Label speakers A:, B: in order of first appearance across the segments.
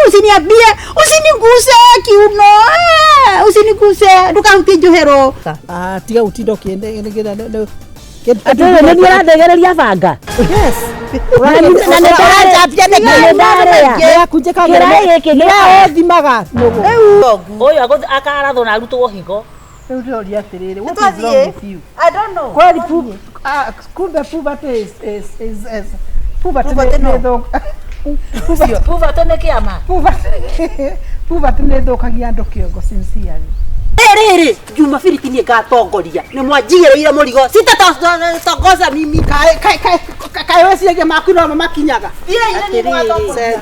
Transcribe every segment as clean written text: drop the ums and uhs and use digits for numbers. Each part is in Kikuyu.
A: Usiniambie, usiniguse kiuno, usiniguse, ndukahutie njohero.
B: Ah, tiga gutinda ũkĩnegera.
C: Atĩrĩrĩ, nĩ niĩ ũrathegereria banga.
B: Yes.
C: Na nĩ
A: Ũranjambia nĩkĩ?
C: ndarĩa.
B: Yakunjĩka
C: Kĩraĩ gĩkĩ gĩa-
B: ũthimaga nũgũ.
C: Ũyũ akarathwo na arutwo higo.
B: Rĩu ndĩroria atĩrĩrĩ, what is
A: Nĩtwathiĩ.
B: wrong with you?
A: I don't know.
B: Kweli kumbe puberty is puberty
A: Puberty
B: nĩ
A: no.
C: Puberty nĩ kĩama.
B: Puberty nĩ ĩthũkagia andũ kĩongo sincerely.
A: Rĩrĩ Jumapili ti niĩ ngatongoria, nĩ mwanjigĩrĩire mũrigo, sitatongoza mimi.
B: Kaĩ kaĩ kaĩ kaĩ weciragia maku no makinyaga.
A: Atĩrĩrĩ.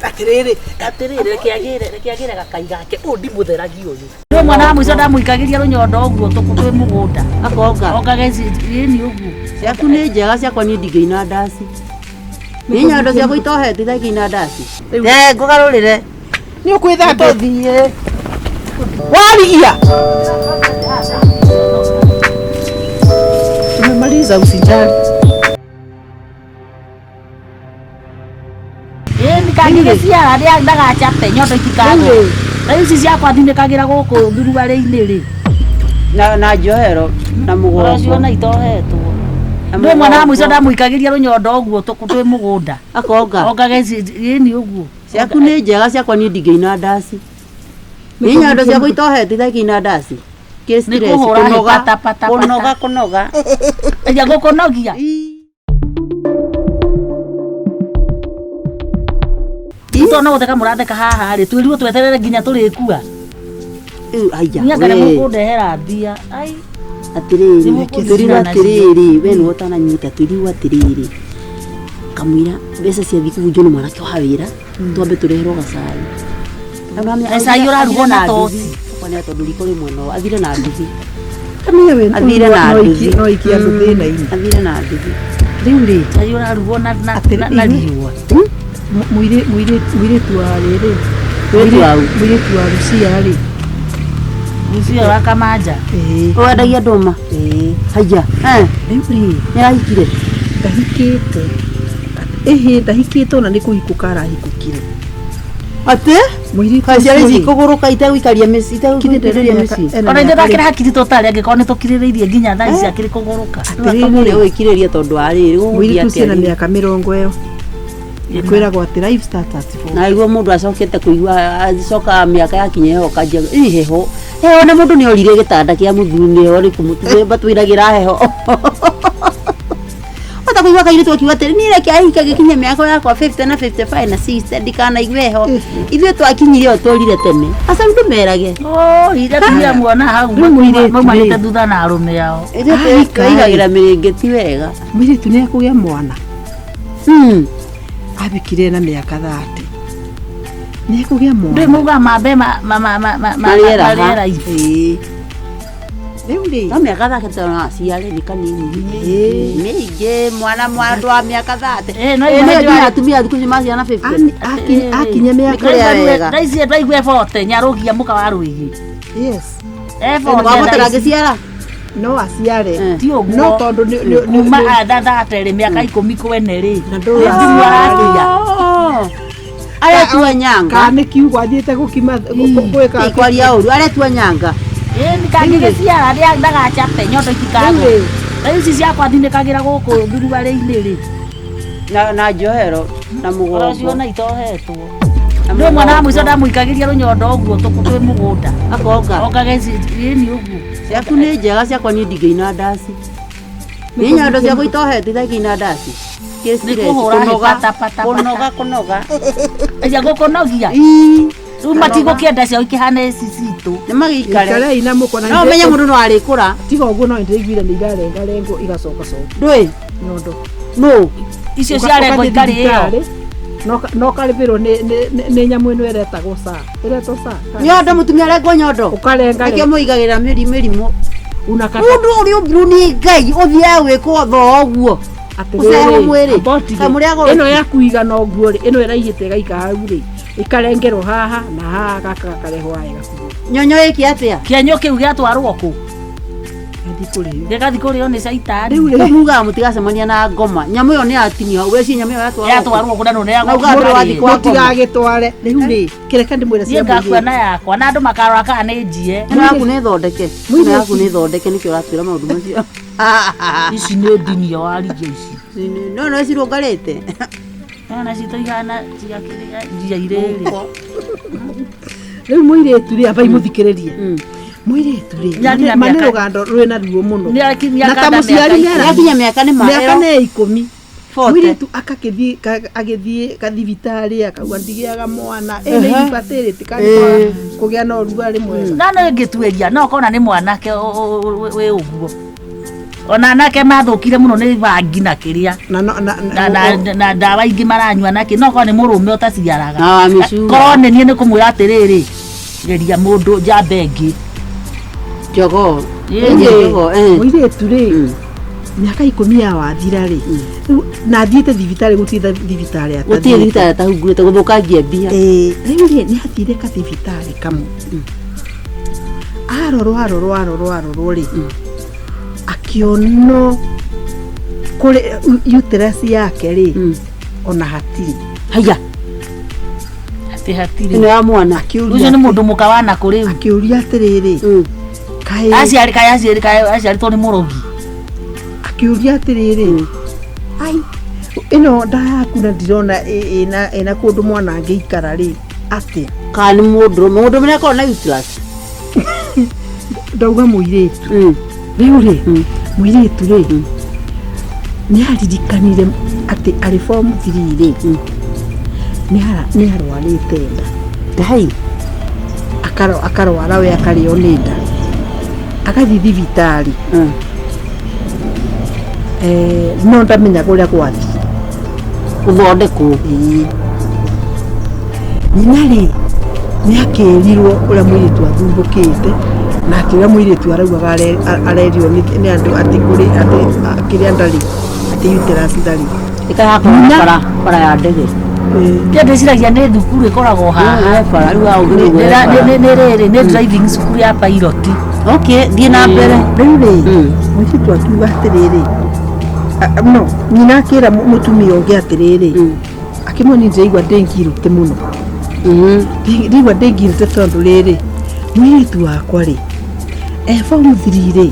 B: Atĩrĩrĩ.
C: Atĩrĩrĩ, reke agĩre gakai gake, ũũ ndimũtheragia ũyũ. Nĩ mwana wa mũico ndamũikagĩria rũnyondo ũguo tũkũ twĩ mũgũnda.
A: Akonga.
C: Ongage ĩni ũguo.
A: Ciaku nĩ njega, ciakwa niĩ ndingĩina ndaci. Nĩ nyondo ciakwa itohete itangĩina ndaci. Ngũgarũrĩre.
B: Nĩ ũkwĩthambia.
A: Tũthiĩ.
B: Warigia. Tumemaliza, usijali.
C: Ĩni kangĩgĩciara ndagacape nyondo itikagwe. Rĩu ici ciakwa thinĩkagĩra gũkũ thuruarĩ-inĩ rĩ.
A: Na njohero na mũgongo.
C: Ũraciona itohetwo. Nĩ mwana wa mũico ndamũikagĩria rũnyondo ũguo tũkũ twĩ mũgũnda.
A: Akonga.
C: Ongage ĩni ũguo.
A: Ciaku nĩ njega, ciakwa niĩ ndingĩina ndaci. Nĩ nyondo ciakwa itohete itangĩina ndaci. Kĩ
C: Nĩ
A: stress,
C: kũhũra hĩ
A: kũnoga,
C: pata, pata, pata.
A: kũnoga, kũnoga.
C: Aya gũkũnogia. Tondũ no gũtheka mũratheka haha rĩ, twĩrirwo tweterere nginya tũrĩkua.
A: Ĩu, aya,
C: Niĩ anga nĩ
A: we.
C: mũkũndehera mbia. Ai.
A: Atĩrĩrĩ,
C: Nĩ mũkũnjina
A: twĩrirwo
C: nacio.
A: atĩrĩrĩ, we nĩwe ũtananyita, twĩrirwo atĩrĩrĩ, kamũira mbeca ciathiĩ kũbunjwo nĩ mwanake wa wĩra, twambe tũreherwo gacai.
C: Gacai ũrarugwo na toci.
A: Kwani tondũ riko rĩ mwena ũyũ, athire na nduthi.
B: Kamia we
A: Athire na nduthi.
B: no ikia andũ thĩna-inĩ.
A: Athire na nduthi.
B: Rĩu rĩ,
C: Cai ũrarugwo
B: Atĩrĩ,
C: na
B: ithuĩ-
C: riũa.
B: mũirĩtu wa rĩrĩ,
A: Mũirĩtu wa ũ?
B: mũirĩtu wa Lucia rĩ,
C: Rũciũ wa Kamanja.
B: ĩĩ,
A: Wendagia ndũma?
B: ĩĩ.
A: Haiya, eh,
B: Rĩu rĩ,
A: nĩarahikire?
B: ndahikĩte. Ĩhĩ, ndahikĩte ona nĩ kũhikũka arahikũkire.
A: Atĩ?
B: Mũirĩtu
A: Kaĩ ciana
B: ũcio
A: ici
B: rĩ,
A: ikũgũrũka itegũikaria mĩciĩ,
B: kinya ndarĩ
A: itegũikĩrĩria
B: mĩaka-
A: mĩciĩ?
B: ena
C: Ona ithuĩ
B: mĩaka
C: twakĩra hakiri tũtarĩ angĩkorwo nĩ tũkirĩrĩirie nginya thaa ici akĩrĩ kũgũrũka.
A: Atĩrĩrĩ, ũgĩkirĩria tondũ wa rĩrĩ, gũgũthiĩ
B: Mũirĩtu ũcio
A: atĩa
B: ena
A: rĩu?
B: mĩaka mĩrongo ĩyo. Kwĩragwo atĩ life starts at 40.
A: Na iguo mũndũ acokete kũigua acoka mĩaka yakinya heho kanjia ĩ heho heho na mũndũ nĩ orire gĩtanda kĩa mũthuri nĩ heho rĩkũ mũtwe twĩragĩra heho ota kũigua kairĩtu akiuga atĩrĩ niĩ reke ahika gĩkinye mĩaka yakwa 50 na 55 na 60 ndikanaigue heho ithuĩ twakinyire o tworire tene aca ndũmerage
C: Oh, iria atumia muona hau
B: Rĩu mũirĩtu rĩ.
C: maumanĩte thutha na arũme ao.
A: ithuĩ
B: Ahika rĩ.
A: twaigagĩra mĩrĩngĩti wega.
B: Mũirĩtu nĩ ekũgĩa mwana. Abikire na mĩaka 30. Nĩ ekũgĩa
C: Ndũĩ
B: mwana.
C: maugaga mambe
A: Marĩe raha.
C: marĩera ibu.
A: Ĩĩ.
B: Rĩu rĩ,
A: No mĩaka 30 no aciare nĩ kanini mĩingĩ mwana mwandũ wa mĩaka 30.
C: Ĩĩ, no
A: Ĩĩ,
C: igua
A: nĩyo
C: hĩndĩ
A: nginya
C: wa-
A: atumia thikũ ici maciana 50.
B: akinya mĩaka
A: Kũrĩa wega.
C: Thaa ici twaigua bote nyarũgia mũka wa rwĩgĩ.
B: yes,
C: E bote
A: Wabota
C: thaa ici.
A: ndangĩciara?
B: no aciare.
A: Eh.
C: Ti ũguo.
B: No tondũ
C: Kuma thathate rĩ mĩaka 10 kwene rĩ.
B: Na
C: Nĩ
B: ndũĩ
C: thimũ arakia.
A: Aretua nyanga.
B: Kana nĩ kiugo athiĩte gũkima gwĩka
A: Ti kwaria ũru, aretua nyanga.
C: Ĩni kangĩgĩciara ndagacape nyondo itikagwe.
B: Rĩu rĩ,
C: Rĩu ici ciakwa thinĩkagĩra gũkũ thuruarĩ-inĩ rĩ.
A: Na njohero na mũgongo.
C: Ũraciona itohetwo. Nĩ mwana wa mũico ndamũikagĩria rũnyondo ũguo tũkũ twĩ mũgũnda.
A: Akonga.
C: Ongage ĩni ũguo.
A: Ciaku nĩ njega, ciakwa niĩ ndingĩina ndaci. Nĩ nyondo ciakwa itohete itangĩina ndaci. Kĩ
C: Nĩ
A: stress,
C: kũhũra hĩ
A: kũnoga,
C: pata, pata, pata.
A: kũnoga, kũnoga.
C: Aya gũkũnogia.
A: Ii,
C: Rĩu matigũkĩenda ciao ikĩhana ici citũ.
A: nĩ magĩikare.
B: ikarei na mũkona.
A: No ũmenye mũndũ no arĩkũra.
B: Tiga ũguo no ndĩraiguire nĩ irarengarengwo igacokacoka
A: Ndũĩ?
B: nyondo.
A: Nũ?
C: Icio ciarengwo
B: Ũgathiĩ
C: ikarĩo.
B: thibitarĩ, no karĩbĩrwo nĩ nyamũ ĩno ĩretagwo saa ĩretwo saa
A: Nyondo mũtumia arengwo nyondo.
B: ũkarenga
A: Nĩkĩo mũigagĩrĩra mĩrimũ.
B: unakata
A: Mũndũ ũrĩa ũmbirwo nĩ Ngai ũthiaga gwĩkwo thoo ũguo. Ũcehwo mwĩrĩ.
B: Aboti
A: Ka mũrĩa agũrũ-
B: ĩno ya kuigana ũguo rĩ, ĩno ĩraihĩte ĩgaika hau rĩ, ĩkarengerwo haha na haha, gaka gakarehwo haha ĩgakuo.
A: Nyonyo ĩke atĩa?
C: Kĩenyũ kĩu gĩatwarwo kũ?
B: Gathiĩ kũrĩo.
C: Gĩgathiĩ kũrĩo nĩ caitani.
B: Rĩu rĩ,
A: Mugaga mũtigacemania na ngoma. Nyamũ ĩyo nĩ yatinio hau. Weciria nyamũ ĩyo yatwarwo.
C: Yatwarwo kũna nũ
A: Na ugaga ndũrĩ wathiĩ kwa ngoma.
B: Mũtigagĩtware. Rĩu rĩ, kĩreke ndĩmwĩre
C: Niĩ
B: cia
C: ngakua
B: mũirĩtu.
C: na yakwa na andũ makarora kana nĩ njie.
A: Ĩno yaku nĩ thondeke. Ĩno yaku nĩ thondeke nĩkĩo ũratwĩra maũndũ macio.
C: Ici nĩ ndinio warigia ici.
A: No no cirũngarĩte.
C: Nona citũ ihana cia kĩrĩa njia irĩrĩ.
B: Rĩu mũirĩtu rĩ, ambai mũthikĩrĩrie. Mũirĩtu rĩ,
C: Nĩakinya
B: ma nĩ
C: mĩaka-
B: rũgando rwĩna ruo mũno.
C: Nĩakinyia
B: Na ta
C: kanda
B: mũciari
C: mĩaka
B: nĩara-
A: Yakinya mĩaka nĩ
B: mĩaka
A: maero.
B: nĩ ikũmi.
A: Forte.
B: Mũirĩtu akakĩthiĩ agĩthiĩ kathibitarĩ akauga ndigĩaga mwana. Ĩ nĩ infertility kana kũgĩa na ũrugarĩ mwega.
C: Na no ĩngĩtuĩria no ũkona nĩ mwanake wĩ ũguo. Ona anake mathũkire mũno nĩ bangi na kĩrĩa.
B: Na no- na-
C: Na na na ndawa ingĩ maranyua na kĩ no korwo nĩ mũrũme ũtaciaraga.
A: Na wa mĩcura.
C: Korwo nĩ niĩ nĩ kũmwĩra atĩrĩrĩ geria mũndũ njamba ĩngĩ.
A: Jogoo.
C: Ĩĩ.
A: Jogoo. Eh.
B: Mũirĩtu rĩ, mĩaka ikũmi ya wathira rĩ, rĩu na athiĩte thibitarĩ gũtirĩ thibitarĩ
A: Gũtirĩ
B: atathiĩte.
A: thibitarĩ atahungurĩte gũthũkangia mbia.
B: Ĩĩ, rĩu rĩ nĩ athire kathibitarĩ kamwe arorwo arorwo arorwo arorwo rĩ akĩonwo kũrĩ uterus yake rĩ ona hatirĩ.
A: Haya.
C: Atĩ hatirĩ.
A: Ĩno ya mwana.
B: Akĩũria
C: Ũcio nĩ mũndũ mũka wa nakũ rĩu.
B: Akĩũria atĩrĩrĩ, kaĩ
C: Aciarĩ kaĩ aciarĩ kaĩ aciarĩtwo nĩ mũrogi.
B: Akĩũria atĩrĩrĩ, ai ĩno nda yaku na ndirona ĩna kũndũ mwana angĩikara rĩ atĩa.
A: Kana nĩ mũndũrũme. Mũndũrũme nĩ akoragwo na uterus.
B: Ndauga mũirĩtu. Rĩu rĩ, mũirĩtu rĩ nĩ aririkanire atĩ arĩ form 3 rĩ nĩ arwarĩte nda.
A: Ngai.
B: Akarwara we akarĩo nĩ nda agathiĩ thibitarĩ. No ndamenyaga ũrĩa gwathiĩ.
A: Gũthondekwo.
B: Ĩĩ. Nyina rĩ nĩ akĩrirwo ũrĩa mũirĩtu athumbũkĩte na atĩ ũrĩa mũirĩtu araugaga arerirwo nĩ andũ atĩ kũrĩ atĩ kĩrĩa ndarĩ atĩ uterus ndarĩ.
A: Ĩkarakorwo na bara bara ya ndege.
C: Niĩ ndĩciragia nĩ thukuru ĩkoragwo haha.
A: Bara rĩu hau ũngĩ
C: Nĩ nĩ rĩrĩ nĩ driving school ya pilot.
A: Okay, thiĩ na mbere.
B: Rĩu rĩ mũirĩtu akiuga atĩrĩrĩ, no nyina akĩra mũtumia ũngĩ atĩrĩrĩ, akĩmwĩra niĩ ndĩraigua ndĩ ngirũte mũno. Ndĩraigua ndĩ ngirũte tondũ rĩrĩ mũirĩtu wakwa rĩ e form 3 rĩ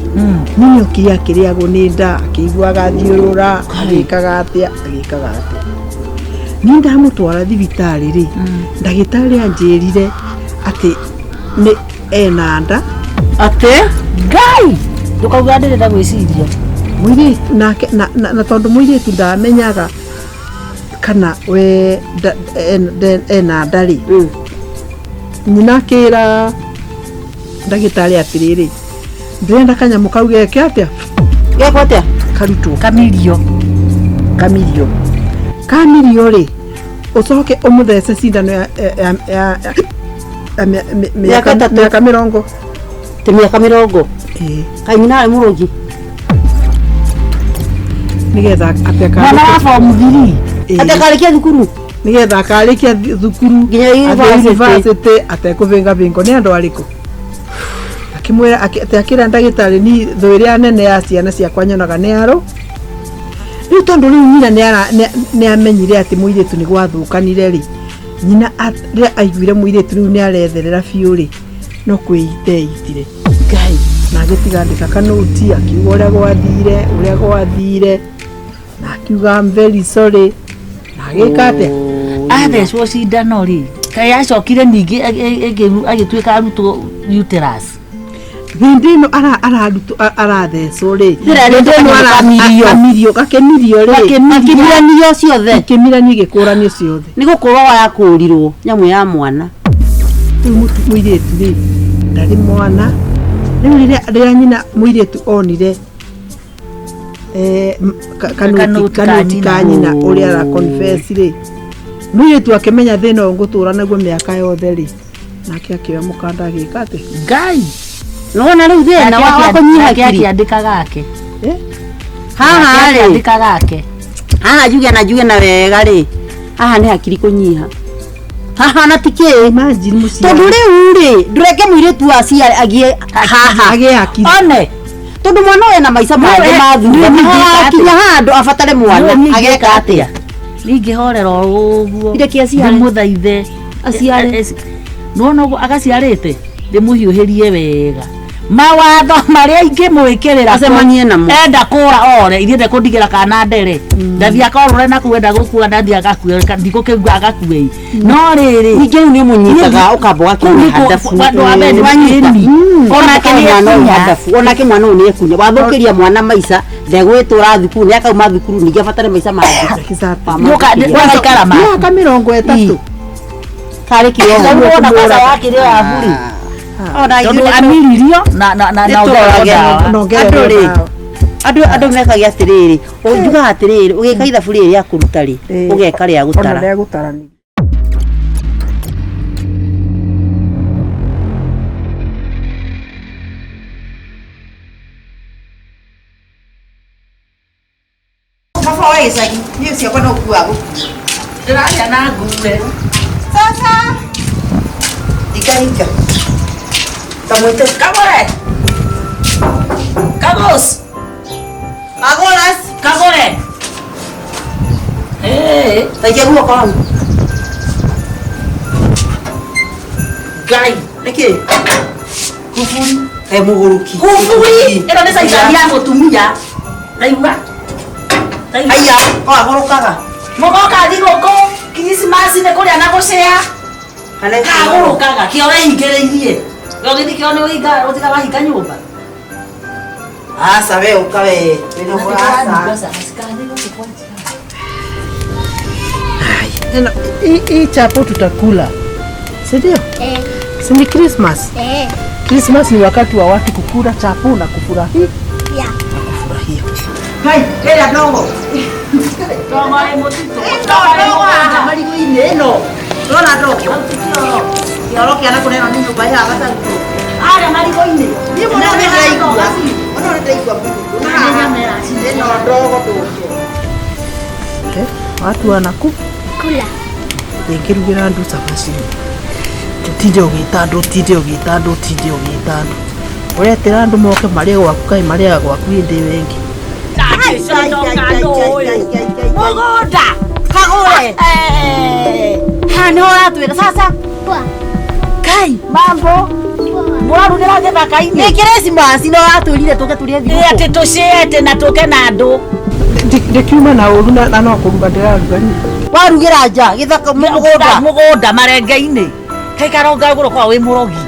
B: nĩ okire akĩrĩagwo nĩ nda akĩiguaga thiũrũra agĩkaga atĩa agĩkaga atĩa. Niĩ ndamũtwara thibitarĩ rĩ ndagĩtarĩ anjĩrire atĩ nĩ ena nda.
A: Atĩ?
C: Ngai ndũkauga ndĩrenda gwĩciria.
B: Mũirĩtu nake na tondũ mũirĩtu ndamenyaga kana we ena nda rĩ nyina akĩra ndagĩtarĩ atĩrĩrĩ ndĩrenda kanyamũ kau geke atĩa.
A: Gekwo atĩa?
B: Karutwo.
C: Kamirio.
B: Kamirio kamirio rĩ ũcoke ũmũthece cindano ya ya ya
A: Mĩaka ĩtatũ.
B: Mĩaka mĩrongo.
A: Ti mĩaka mĩrongo.
B: Ĩĩ.
A: Kaĩ nyina arĩ mũrogi.
B: Nĩgetha atĩ
C: Mwana wa form 3.
B: Ĩĩ.
A: Atĩ akarĩkia thukuru.
B: Nĩgetha akarĩkia thukuru
A: Nginya
B: athiĩ
A: university.
B: university atekũbĩngabĩngwo nĩ andũ arĩkũ. Akĩmwĩra atĩ akĩra ndagĩtarĩ ni thũ ĩrĩa nene ya ciana ciakwa nyonaga nĩ arũ rĩu tondũ rĩu nyina nĩ amenyire atĩ mũirĩtu nĩ gwathũkanire rĩ nyina rĩrĩa aiguire mũirĩtu rĩu nĩ aretherera biũ rĩ no kwĩita eitire.
A: Ngai.
B: Na agĩtiga andĩka kanũti akiuga ũrĩa gwathire na akiuga I'm very sorry na agĩka atĩa.
C: Athecwo cindano rĩ kaĩ acokire ningĩ agĩtuĩka arutwo uterus.
B: Hĩndĩ ĩno ararutwo arathecwo rĩ
A: Ndĩra
B: hĩndĩ ĩno
A: kamirio.
B: kamirio gakĩmirio rĩ
A: Akĩmiranio ciothe.
B: Ikĩmiranio igĩkũranio ciothe.
A: Nĩ gũkũrwo yakũrirwo nyamũ ya mwana.
B: Rĩu mũirĩtu rĩ ndarĩ mwana rĩu rĩrĩa nyina mũirĩtu onire
C: Kanoti ka
B: kanoti
C: nyina.
B: ka nyina ũrĩa ara confess rĩ mũirĩtu akĩmenya thĩna ũyũ ngũtũra naguo mĩaka yothe rĩ nake akĩoya mũkanda agĩka atĩ
C: Ngai.
A: Nĩwona rĩu thĩna wa kũnyiha
C: Nake
A: kiri.
C: akĩandĩka gake.
A: Haha
C: Nake
A: rĩ.
C: akĩandĩka gake.
A: Haha njuge na njuge na wega rĩ. Haha nĩ hakiri kũnyiha. Haha na ti kĩ.
B: Imagine mũciari
A: Tondũ rĩu rĩ ndũreke mũirĩtu aciare agie haha.
B: Agĩe hakiri.
C: One.
A: Tondu mwana ũyũ ena maica mangĩ ma thutha. Akinya handũ abatare mwana ageka atĩa?
C: Ningĩhorera o ũguo.
A: Ireke aciare.
C: Ndĩmũthaithe.
A: Aciare.
C: Nĩwona ũguo agaciarĩte ndĩmũhiũhĩrie wega. Mawatho marĩa ingĩmwĩkĩrĩra
A: Acemanie namo.
C: Enda kũra ore ithiĩ ndekũndigĩra kana ndere. Ndathiĩ akorũre na kũu enda gũkua ndathiĩ agakue ndikũkĩgua agakue. No rĩrĩ
A: Ningĩ rĩu nĩ ũmũnyitaga ũkamba ũgakĩmũhe handabu.
C: Andũ a mbere nĩ
A: Wanyita.
C: mũkĩni. Onake nĩ
A: mwana ũyũ
C: ekunya.
A: handabu. Onake mwana ũyũ nĩ ekunya. Wathũkĩria mwana maica ndegwĩtũra thukuru nĩ akauma thukuru ningĩ abatare maica mangĩ.
B: Exactly.
C: Wagaikara ma.
B: Mĩaka 30.
A: Karĩ kĩoho.
C: Rĩu wona kwanza yakĩrĩ ya buri.
A: Ona
C: Tondũ
A: ithuĩ
C: amiririo na na na na
A: nĩtũrorage.
C: ndawa.
B: Na ongererwo
A: Andũ rĩ,
B: ndawa.
A: andũ mekagia atĩrĩrĩ, njugaga atĩrĩrĩ, ũgĩka ithabu rĩrĩ rĩa kũruta rĩ, ũgeka rĩa
B: Ona
A: gũtara.
B: rĩa gũtara ningĩ.
A: Baba wa gĩcagi, niĩ ciakwa no kuaga gũkua.
C: Ndĩrarĩa na ngue.
A: Sasa inga inga. Kamwĩte
C: Kagũre. Kagũs.
A: Agũras.
C: Kagũre. Eh.
A: Taikia guoko hau.
C: Ngai.
A: Nĩkĩ?
C: Kuburi.
A: He mũgũrũki.
C: Kuburi. Ĩno nĩ caitani ya mũtumia. Ndaigua. Ndaigua.
A: Aya, ko agũrũkaga.
C: Mũgoka thigũkũ Krismasi nĩ kũrĩa na gũcea.
A: Kana
C: Kagũrũkaga kĩo wehingĩrĩirie. We ũgĩthiĩ kĩo nĩ ũhinga ũtiga wahinga nyũmba.
A: Aca we ũka we. Wĩna aca.
B: Eno, hii chapo tutakula. Si ndio?
D: Eh.
B: Si ni Christmas?
D: Eh.
B: Christmas ni wakati wa watu kukula chapo na kufurahi.
D: Yeah.
B: Na kufurahia.
A: Hai, ĩrĩa ndogo.
C: Ndogo ĩ mũtitũ.
A: Ndogo haha marigũ-inĩ ĩno. Ndona ndogo. Kĩoro kĩa na kũrĩa ĩno nĩ nyũmba ya gacaũ.
C: Arĩa marigũ-inĩ.
A: Niĩ mũno nĩ ndĩraigua. Mũno nĩ ndĩraigua mũno. Ĩno ndogo ndũngĩ.
B: Okay. Watu wanaku
D: Kula.
B: ndĩngĩrugĩra andũ cabaci. Tũtinde ũgĩta andũ, ũtinde ũgĩta andũ, ũtinde ũgĩta andũ. Ũretĩra andũ moke marĩe gwaku kaĩ marĩaga gwaku hĩndĩ ĩyo ĩngĩ.
C: Mũgũnda.
A: Kagũre. Haha nĩho ũratwĩra sasa.
D: Poa.
A: Kai.
C: Mambo.
D: Poa.
C: Mũrarugĩra gĩthaka-inĩ.
A: Nĩ Christmas no ũratwĩrire tũke tũrĩe
C: Ĩ
A: thigũkũ.
C: atĩ tũcĩete na tũke na andũ.
B: Ndĩkiuma na ũru na no kũruga ndĩraruga niĩ.
A: Warugĩra nja gĩthaka mũgũnda.
C: Mũgũnda marenge-inĩ. Kaĩ karonga ũgũrũ kwa wĩ mũrogi.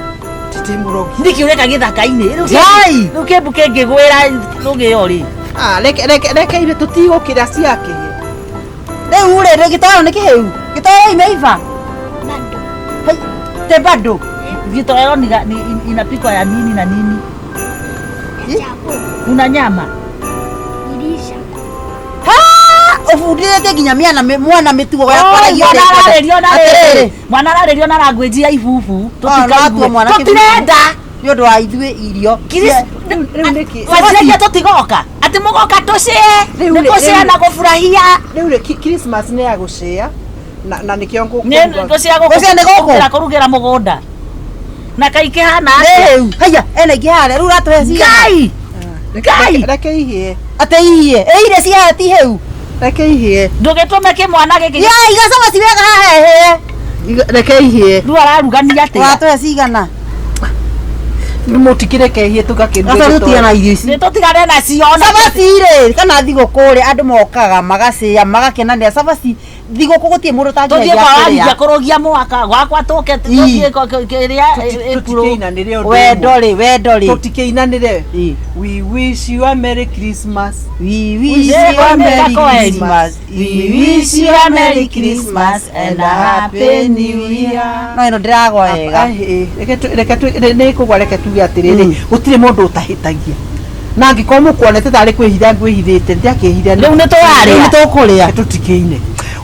B: Ndĩ mũrogi.
C: Nĩkĩ ũreka gĩthaka-inĩ?
A: Ngai!
C: Rĩu kĩmbu kĩngĩgwĩra rũgĩo rĩ.
B: Ah, reke reke reke ithuĩ tũtigũkĩra ciake.
A: Rĩu rĩ gĩtoero nĩ kĩhĩu. Gĩtoero imeiva.
D: Bado.
A: Hai, te bado.
C: Gĩtoero inapikwa ya nini na nini?
D: Chapo.
C: Kuna nyama.
D: Irisha.
A: Ha! Ũbundithĩtie nginya mĩana mwana mĩtugo ya kwaragia
C: Mwana
A: ũrĩa
C: ararĩrio na
A: Atĩrĩrĩ.
C: rĩrĩ. Mwana ararĩrio na language ya ibubu.
A: Tũtikaigua mwana
C: Tũtirenda.
A: nĩ ũndũ wa ithuĩ irio.
B: Rĩu nĩkĩ?
C: Waciria tũtigoka. Atĩ mũgoka tũcĩe.
B: Rĩu
C: Nĩ
B: rĩ-
C: gũcĩa
B: rĩu-
C: na gũfurahia.
B: Rĩu rĩ Christmas nĩ ya gũcĩa na nĩkĩo
C: Nĩ
B: ngũkũruga.
C: gũcĩa
A: Gũcĩa nĩ gũkũ?
C: gũkĩra kũrugĩra mũgũnda. Na kaikĩhana atĩa?
A: Rĩu, haiya, ena ingĩ harĩa rĩu ũratũhe cigana?
C: Ngai! Ngai!
B: Reke ihĩe.
A: Atĩ ihĩe. Ĩ irio cia ti hĩu.
B: Reke ihĩe.
C: Ndũgĩtũme kĩmwana gĩkĩ.
A: Ya, iga cabaci wega haha ĩhĩe.
B: Reke ihĩe.
C: Rĩu ararugania atĩa?
A: Ũratũhe cigana?
B: Mũtikĩreke ihĩe tũgakĩruga.
A: Gaca rĩu na irio ici.
C: Nĩ tũtigane nacio na
A: Cabaci rĩ, kana thigũkũ rĩ, andũ mokaga magacĩa magakenanĩra cabaci thigũkũ gũtirĩ mũndũ
C: tũthiĩ
A: ũtangĩhĩa
C: kwa
A: kũrĩa.
C: waringia kũrũgia mwaka gwakwa tũke tũthiĩ kĩrĩa April.
B: Tũtikĩinanĩre ũndũ
A: Wendo
B: ũmwe.
A: rĩ, wendo rĩ.
B: Tũtikĩinanĩre.
A: Ĩ.
B: We wish you a Merry Christmas.
A: We wish
C: Ĩ,
A: you a Merry
C: koeni.
A: Christmas. We wish you a Merry Christmas and a Happy New Year. No ĩno ndĩragwa wega.
B: Reke nĩ kũgwa reke tuge atĩrĩrĩ gũtirĩ mũndũ ũtahĩtagia na angĩkorwo mũkuonete tarĩ kwĩhitha ngwĩhithĩte ndiakĩhitha
C: Rĩu nĩ tũrarĩa.
A: Rĩu nĩ tũkũrĩa.
B: tũtikĩine.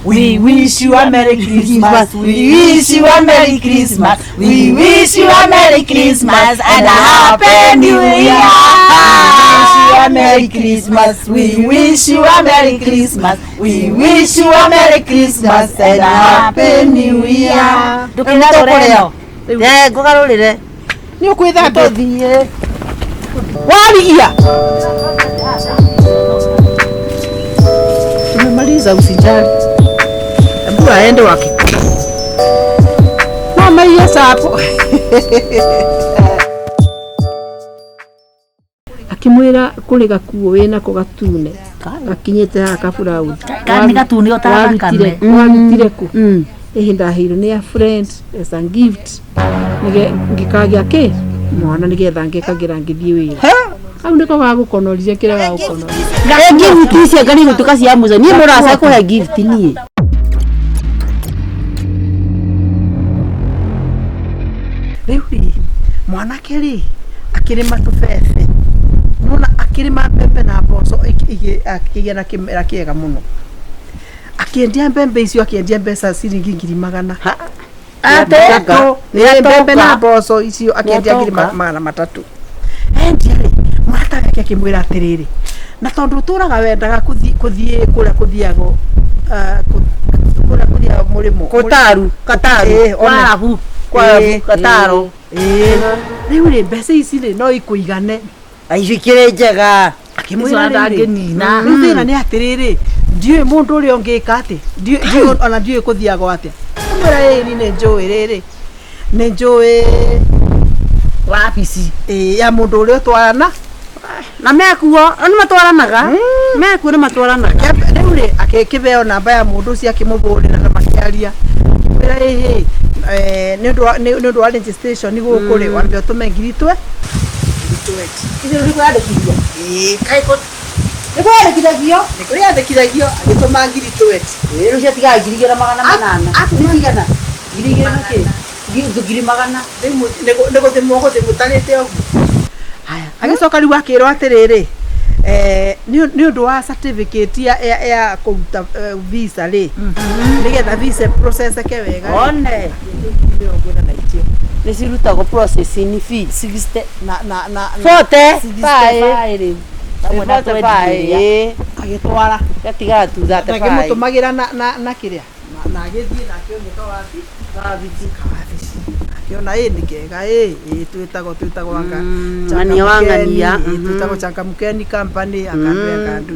B: We wish you a Merry Christmas. We wish you a Merry Christmas. We wish you a Merry Christmas and a Happy New Year. We wish you a Merry Christmas. We wish you a Merry Christmas. We wish you a Merry Christmas and a Happy New Year.
C: Ndũkĩgarũre ĩno.
A: Ngũgarũrĩre.
B: Nĩ ũkwĩthamba
A: Tũthiĩ.
B: Warigia. Tumemaliza, usijali. Hebu aende wakikula. Mama hiyo hapo. Akimwira kuri gakuo wina ko gatune gakinyite haha kaburauthi
C: Ka- nĩ gatune o ta thakame.
B: Warutire ku ĩhĩ ndaheirwo nĩ a friend as a gift nige ngĩkagĩa kĩ mwana nĩgetha ngĩkagĩra ngĩthiĩ wĩra hau nĩko gagũkonorire kĩrĩa gagũkonoria
A: Gift icio ngari gũtuĩka cia mũico niĩ mũraca kũhe gift niĩ.
B: Rĩu rĩ mwanake rĩ akĩrĩma tũbebe nona akĩrĩma mbembe na mboco akĩgĩa na kĩmera kĩega mũno akĩendia mbembe icio akĩendia mbeca ciringi 100,000
A: Atĩ?
B: Nĩ mbembe na mboco icio akĩendia ngiri
A: Nĩatonga.
B: 300 endia rĩ mũrata wake akĩmwĩra atĩrĩrĩ na tondũ ũtũraga wendaga kũthiĩ kũrĩa kũthiagwo kũrĩa kũthiagwo mũrĩmo
A: Kũtaru, Kataru,
B: Ĩĩ, one.
C: Kwarabu.
A: Kwarabu,
B: Ĩĩ,
A: Kataro.
B: ĩĩ. Rĩu rĩ mbeca ici rĩ no ikũigane
A: Aicio ikĩrĩ njega.
B: akĩmwĩra
C: Icio
B: rĩrĩ,
C: ndangĩnina.
B: rĩu thĩna nĩ atĩrĩrĩ ndiũĩ mũndũ ũrĩa ũngĩka atĩ ona ndiũĩ kũthiagwo atĩa amwĩra ĩĩ ni nĩ njũĩ rĩrĩ nĩ njũĩ
C: Wabici.
B: ĩĩ, ya mũndũ ũrĩa ũtwarana
A: Na mekuo, nĩ matwaranaga. Mekuo nĩ matwaranaga.
B: Rĩu rĩ akĩkĩheo namba ya mũndũ ũcio akĩmũhũrĩra na makĩaria akĩmwĩra ĩhĩ nĩ ũndũ wa registration gũkũ rĩ wambe ũtũme ngiri twe
A: Icio nĩ kwĩyandĩkithia.
B: Ĩĩ,
A: Nĩ kwĩyandĩkithagio.
B: nĩ kwĩyandĩkithagio agĩtũma 20,000.
A: Ĩĩ, rĩu ciatigaga 2800. Nĩ cigana? 2,000 na kĩ? 100,000.
B: Rĩu nĩ gũthimwo gũthimũtarĩte ũguo haya agĩcoka rĩu akĩrwo atĩrĩrĩ nĩ ũndũ wa certificate ya kũruta visa rĩ nĩgetha visa processeke wega rĩ,
A: One.
B: 45
A: Nĩ cirutagwo processing fee.
C: 60
B: na na na na-
A: 40.
C: 65 rĩu. Hamwe na
A: 45.
C: 20
A: Ĩĩ.
B: agĩtwara
A: Gatigaga tu 35.
B: akĩmũtũmagĩra na kĩrĩa na agĩthiĩ na akĩoneka wabi wabici akĩona ĩ nĩ kega ĩ ĩ twĩtagwo anga
A: Ng'ania wa ng'ania,
B: ĩ, twĩtagwo Changamkeni company akandu akandu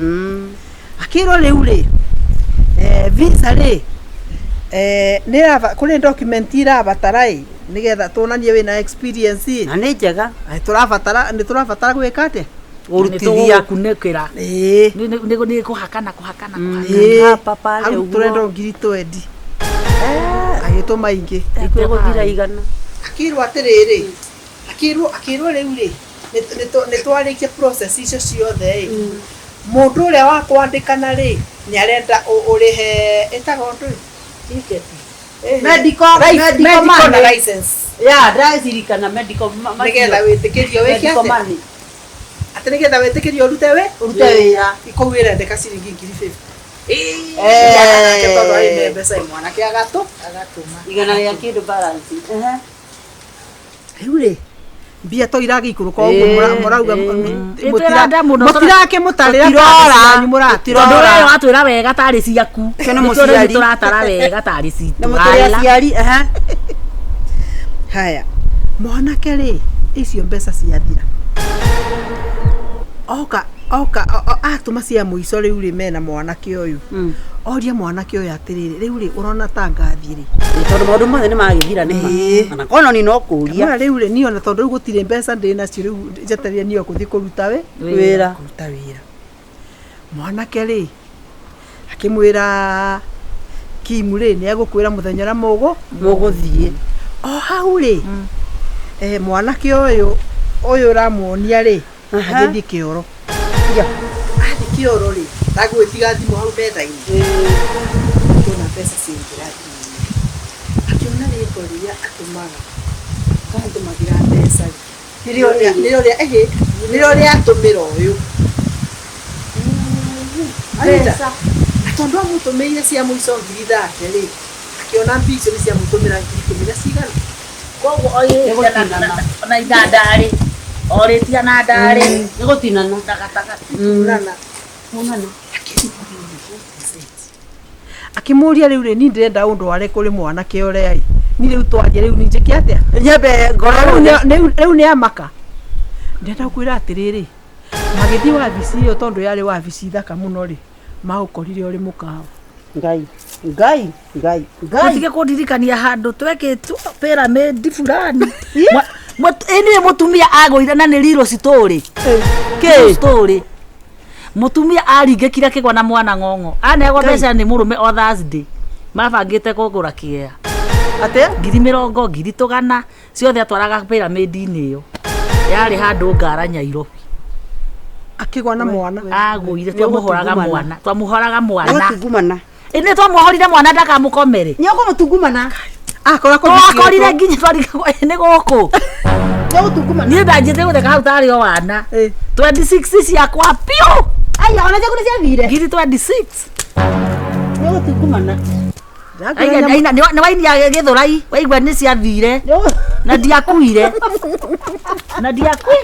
B: akĩrwo rĩu rĩ visa rĩ nĩ kũrĩ document irabatara ĩ nĩgetha tuonanie wĩna experience ĩ
A: Na nĩ njega.
B: Tũrabatara nĩ tũrabatara gwĩka atĩa
A: Gũrutithia.
C: Nĩtũgũkunĩkĩra.
B: ĩĩ
C: Nĩ kũhakana kũhakana kũhakana.
B: ĩĩ
A: Hapa pale
B: hau
A: ũguo.
B: tũrenda 20,000 agĩtũma ingĩ
A: Ikwĩgũthira igana.
B: Akĩrwo atĩrĩrĩ akĩrwo rĩu rĩ nĩ twarĩkia process icio ciothe ĩ mũndũ ũrĩa wa kwandĩkana rĩ nĩ arenda ũrĩhe ĩtagwo ndũĩ
A: Medical, medical
B: medical na
A: money.
B: license
A: Ya, ndĩracirikana medical
B: nĩgetha wĩtĩkĩrio wĩke
A: medical
B: atĩa
A: money.
B: atĩ nĩgetha wĩtĩkĩrio ũrute wĩ
A: Ũrute wĩra.
B: kũu ĩrendeka ciringi 50,000
A: Eh.
B: nake tondũ arĩ na mbeca ĩ mwanake agatũ
C: Agatũma.
A: Igana rĩa kĩndũ balance. Ehe.
B: Rĩu rĩ mbia to iragĩikũrũka ũguo mũrauga
C: Ĩtwĩra mũno,
B: mũtirakĩmũtarĩra
A: Tũtirora.
B: cianyu mũratĩ
C: Tondũ we watwĩra wega tarĩ ciaku.
A: Ũcio nĩ
C: Nĩkĩo rĩu
A: mũciari.
C: tũratara wega tarĩ citũ.
A: Nĩ mũtũrĩ aciari, ehe.
B: Haya mwanake rĩ icio mbeca ciathira oka oka atũma cia mũico rĩu rĩ mena mwanake ũyũ oria mwanake ũyũ atĩrĩrĩ rĩu rĩ ũrona ta ngathiĩ rĩ
A: Ĩ, tondũ maũndũ mothe nĩ magĩthira nĩ ma.
B: Ĩĩ.
A: Ona korwo ni no kũria.
B: Kamwĩra rĩu rĩ niĩ ona tondũ rĩu gũtirĩ mbeca ndĩ nacio rĩu njetereire niĩ o gũthiĩ kũruta wĩ
A: Wĩra.
B: kũruta wĩra mwanake rĩ akĩmwĩra Kimu rĩ nĩ egũkwĩra mũthenya ũrĩa mũgũ
A: Mũgũthiĩ.
B: o hau rĩ mwanake ũyũ ũramuonia rĩ
A: Aha.
B: agĩthiĩ kĩoro athiĩ kĩoro rĩ ndagwĩtiga thimũ hau metha-inĩ akĩona mbeca ciaingĩra thimũ-inĩ akĩona rĩtwa rĩrĩa atũmaga atũmagĩra mbeca rĩ nĩrĩo rĩa ĩhĩ nĩrĩo rĩatũmĩra ũyũ Anita, na tondũ amũtũmĩire cia mũico 30,000 rĩ akĩona mbia icio nĩ ciamũtũmĩra 10,000 na cigana
C: Koguo oirĩtie na inandarĩ. Orĩtie na ndarĩ.
A: Nĩ gũtinana.
C: Na gatagatĩ.
B: Nana
A: Kunana.
B: akĩmũria rĩu rĩ ni ndĩrenda ũndware kũrĩ mwanake ũrĩa ĩ ni rĩu twaria rĩu ni njĩke atĩa
A: Nyambe ngorwo
B: rĩu nĩ amaka Ndĩrenda gũkwĩra atĩrĩrĩ, magĩthiĩ wabici ĩyo tondũ yarĩ wabici thaka mũno rĩ, maũkorire ũrĩ mũkawa.
A: Ngai Ngai Ngai Ngai.
C: Mũtige kũndirikania handũ twekĩtwo pyramid fulani. Ĩnĩ mũtumia agũire na nĩ riro story.
A: Kĩ?
C: Story. Mũtumia aringĩkire akĩgwa na mwana ng'ong'o. Anegwo mbeca nĩ mũrũme o Thursday. Mabangĩte kũgũra kĩea.
A: Atĩa?
C: Ngiri mĩrongo, ngiri tũgana, ciothe atwaraga pyramid-inĩ ĩyo. Yarĩ handũ Ngara Nyairobi.
B: Akĩgwa na mwana.
C: Agũire twamũhoraga
A: Nĩũgũtungumana.
C: mwana. Twamũhoraga mwana.
A: Nĩũgũtungumana.
C: Ĩnĩ twamũhorire mwana ndakamũkomere.
A: Nĩũkũmũtungumana.
B: Akora
C: Twakorire nginya twarigagwo nĩ gũkũ.
A: Nĩũgũtungumana.
C: Niĩ ndanjĩte gũtheka hau tarĩ o wana.
B: Eh.
C: 26 ciakwa piũ.
A: Aya ona ciaku nĩciathire.
C: Ngiri 26.
A: Nĩũgũtungumana.
C: Aina aina nĩ wainia gĩthũrai waigua nĩ ciathire na ndiakuire. Na ndiakui.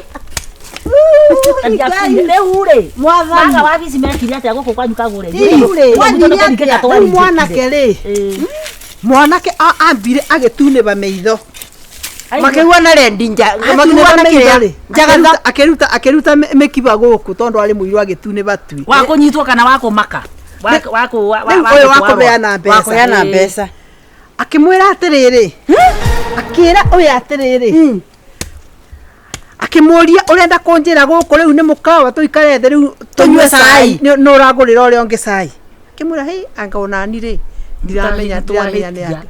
C: Na ndiakuire. Rĩu rĩ.
A: Mwathani.
C: Maga wabici mekire atĩa gũkũ kwanyu kagũre?
A: Rĩu rĩ, wathire atĩa?
B: Rĩu mwanake rĩ, mwanake ambire agĩtunĩba maitho.
A: Makĩhuana rendi nja
B: Atunĩba
A: makĩhuana
B: maitho
A: kĩrĩa
B: rĩ,
A: njagatha.
B: akĩruta akĩruta mĩkiba gũkũ tondũ arĩ mũirũ agĩtunĩba tui.
C: Wa kũnyitwo kana wa kũmaka? Wa wa kũ wa
B: Rĩu ũyũ wa kũbeana mbeca.
A: Wa kũheana mbeca.
B: Akĩmwĩra atĩrĩrĩ, akĩra ũyũ atĩrĩrĩ, akĩmũria ũrenda kũnjĩra gũkũ rĩu nĩ mũkawa tũikare thĩ rĩu
A: Tũnyue cai.
B: Nĩ ũragũrĩra ũrĩa ũngĩ cai. Akĩmwĩra hĩ anga onani rĩ ndiramenya ndiramenya nĩ atĩa.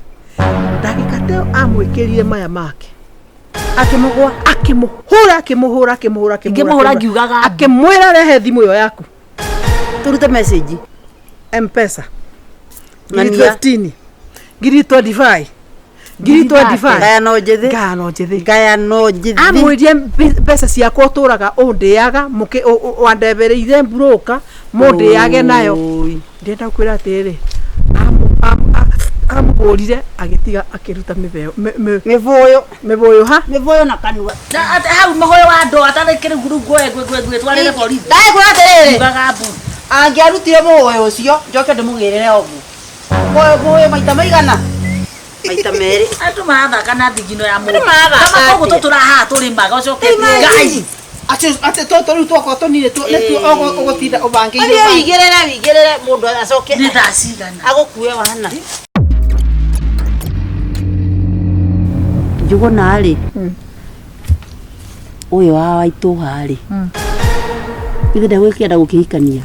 B: Ndagĩka ta ĩyo amwĩkĩrire maya make.
A: Akĩmũgwa.
B: Akĩmũhũra akĩmũhũra akĩmũhũra akĩmũhũra.
C: Ngĩmũhũra ngiugaga mbu.
B: Akĩmwĩra rehe thimũ ĩyo yaku.
A: Tũrute message.
B: M-Pesa. Ngiri
A: Ng'ania.
B: 15. Ngiri 25. Ngiri 25.
A: Ngayano njĩthĩ.
B: Ngayano njĩthĩ.
A: Ngayano njĩthĩ.
B: Amwĩrie mbeca ciakwa ũtũraga ũndĩaga mũkĩ wandebereire mburũka mũndĩage nayo.
A: Oi.
B: Ndĩrenda kwĩra atĩrĩrĩ, amũhũrire agĩtiga akĩruta mĩbeo
A: Mĩbũyũ.
B: mĩbũyũ ha
A: Mĩbũyũ na kanua.
C: Na atĩ hau mũhũyũ wa andũ atarĩ kĩrĩu rĩu ngwe ngwe ngwe ngwe twarĩre borithi.
A: Ndagĩkwĩra atĩrĩrĩ.
C: Ngiugaga mbu.
A: Angĩarutire mũhũyũ ũcio njoke ndĩmũgĩrĩre oguo. Mũhũyũ maita maigana? Maita merĩ.
C: Andũ marathaka na thigino ya mũndũ.
A: Andũ marathaka
C: Kama koguo
A: atĩa?
C: tũtũrahaha tũrĩmaga ũcoke
A: Imagine.
C: Ngai.
B: Atĩ tũtũ rĩu twakwa tũnini nĩtuo ũgũtinda ũbangĩire.
A: Ũthiĩ ũigĩrĩre ũigĩrĩre mũndũ acoke
C: Nĩ thaa cigana?
A: agũkue wana. Njũgũna rĩ, ũyũ wa waitũha rĩ, ithe ndegwĩkĩenda gũkĩhikania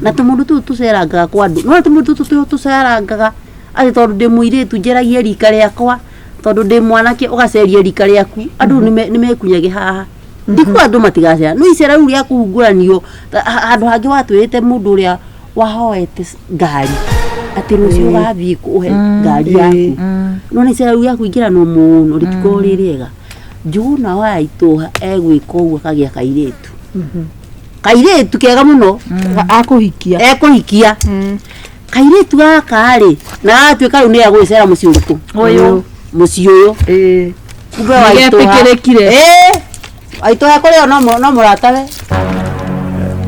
A: na tũmũndũ tũu tũcerangaga kwa andũ no tũmũndũ tũtũ tũcerangaga atĩ tondũ ndĩ mũirĩtu njeragie rika rĩakwa tondũ ndĩ mwanake ũgaceria rika rĩaku andũ nĩmekunyage haha ndikuga andũ matigacera no icera rĩu rĩa kũhungũranio handũ hangĩ watwĩrĩte mũndũ ũrĩa wahoete ngari atĩ rũciũ ũgathiĩ kũhe ngari yaku no nĩ icera rĩu rĩa kũingĩranwo mũno rĩtikoragwo rĩ rĩega. Njũgũna wa itũha egwĩka ũguo akagĩa kairĩtu kairĩtu kega mũno
B: Akũhikia.
A: ekũhikia kairĩtu gaka rĩ na gagatuĩka rĩu nĩ egũgĩcera mũciĩ ũrĩkũ
C: Ũyũ.
A: mũciĩ ũyũ
B: Ĩĩ.
A: kumbe wa itũha
B: Nĩgetĩkĩrĩkire.
A: ĩĩ waitũha ekũrĩo no mũratawe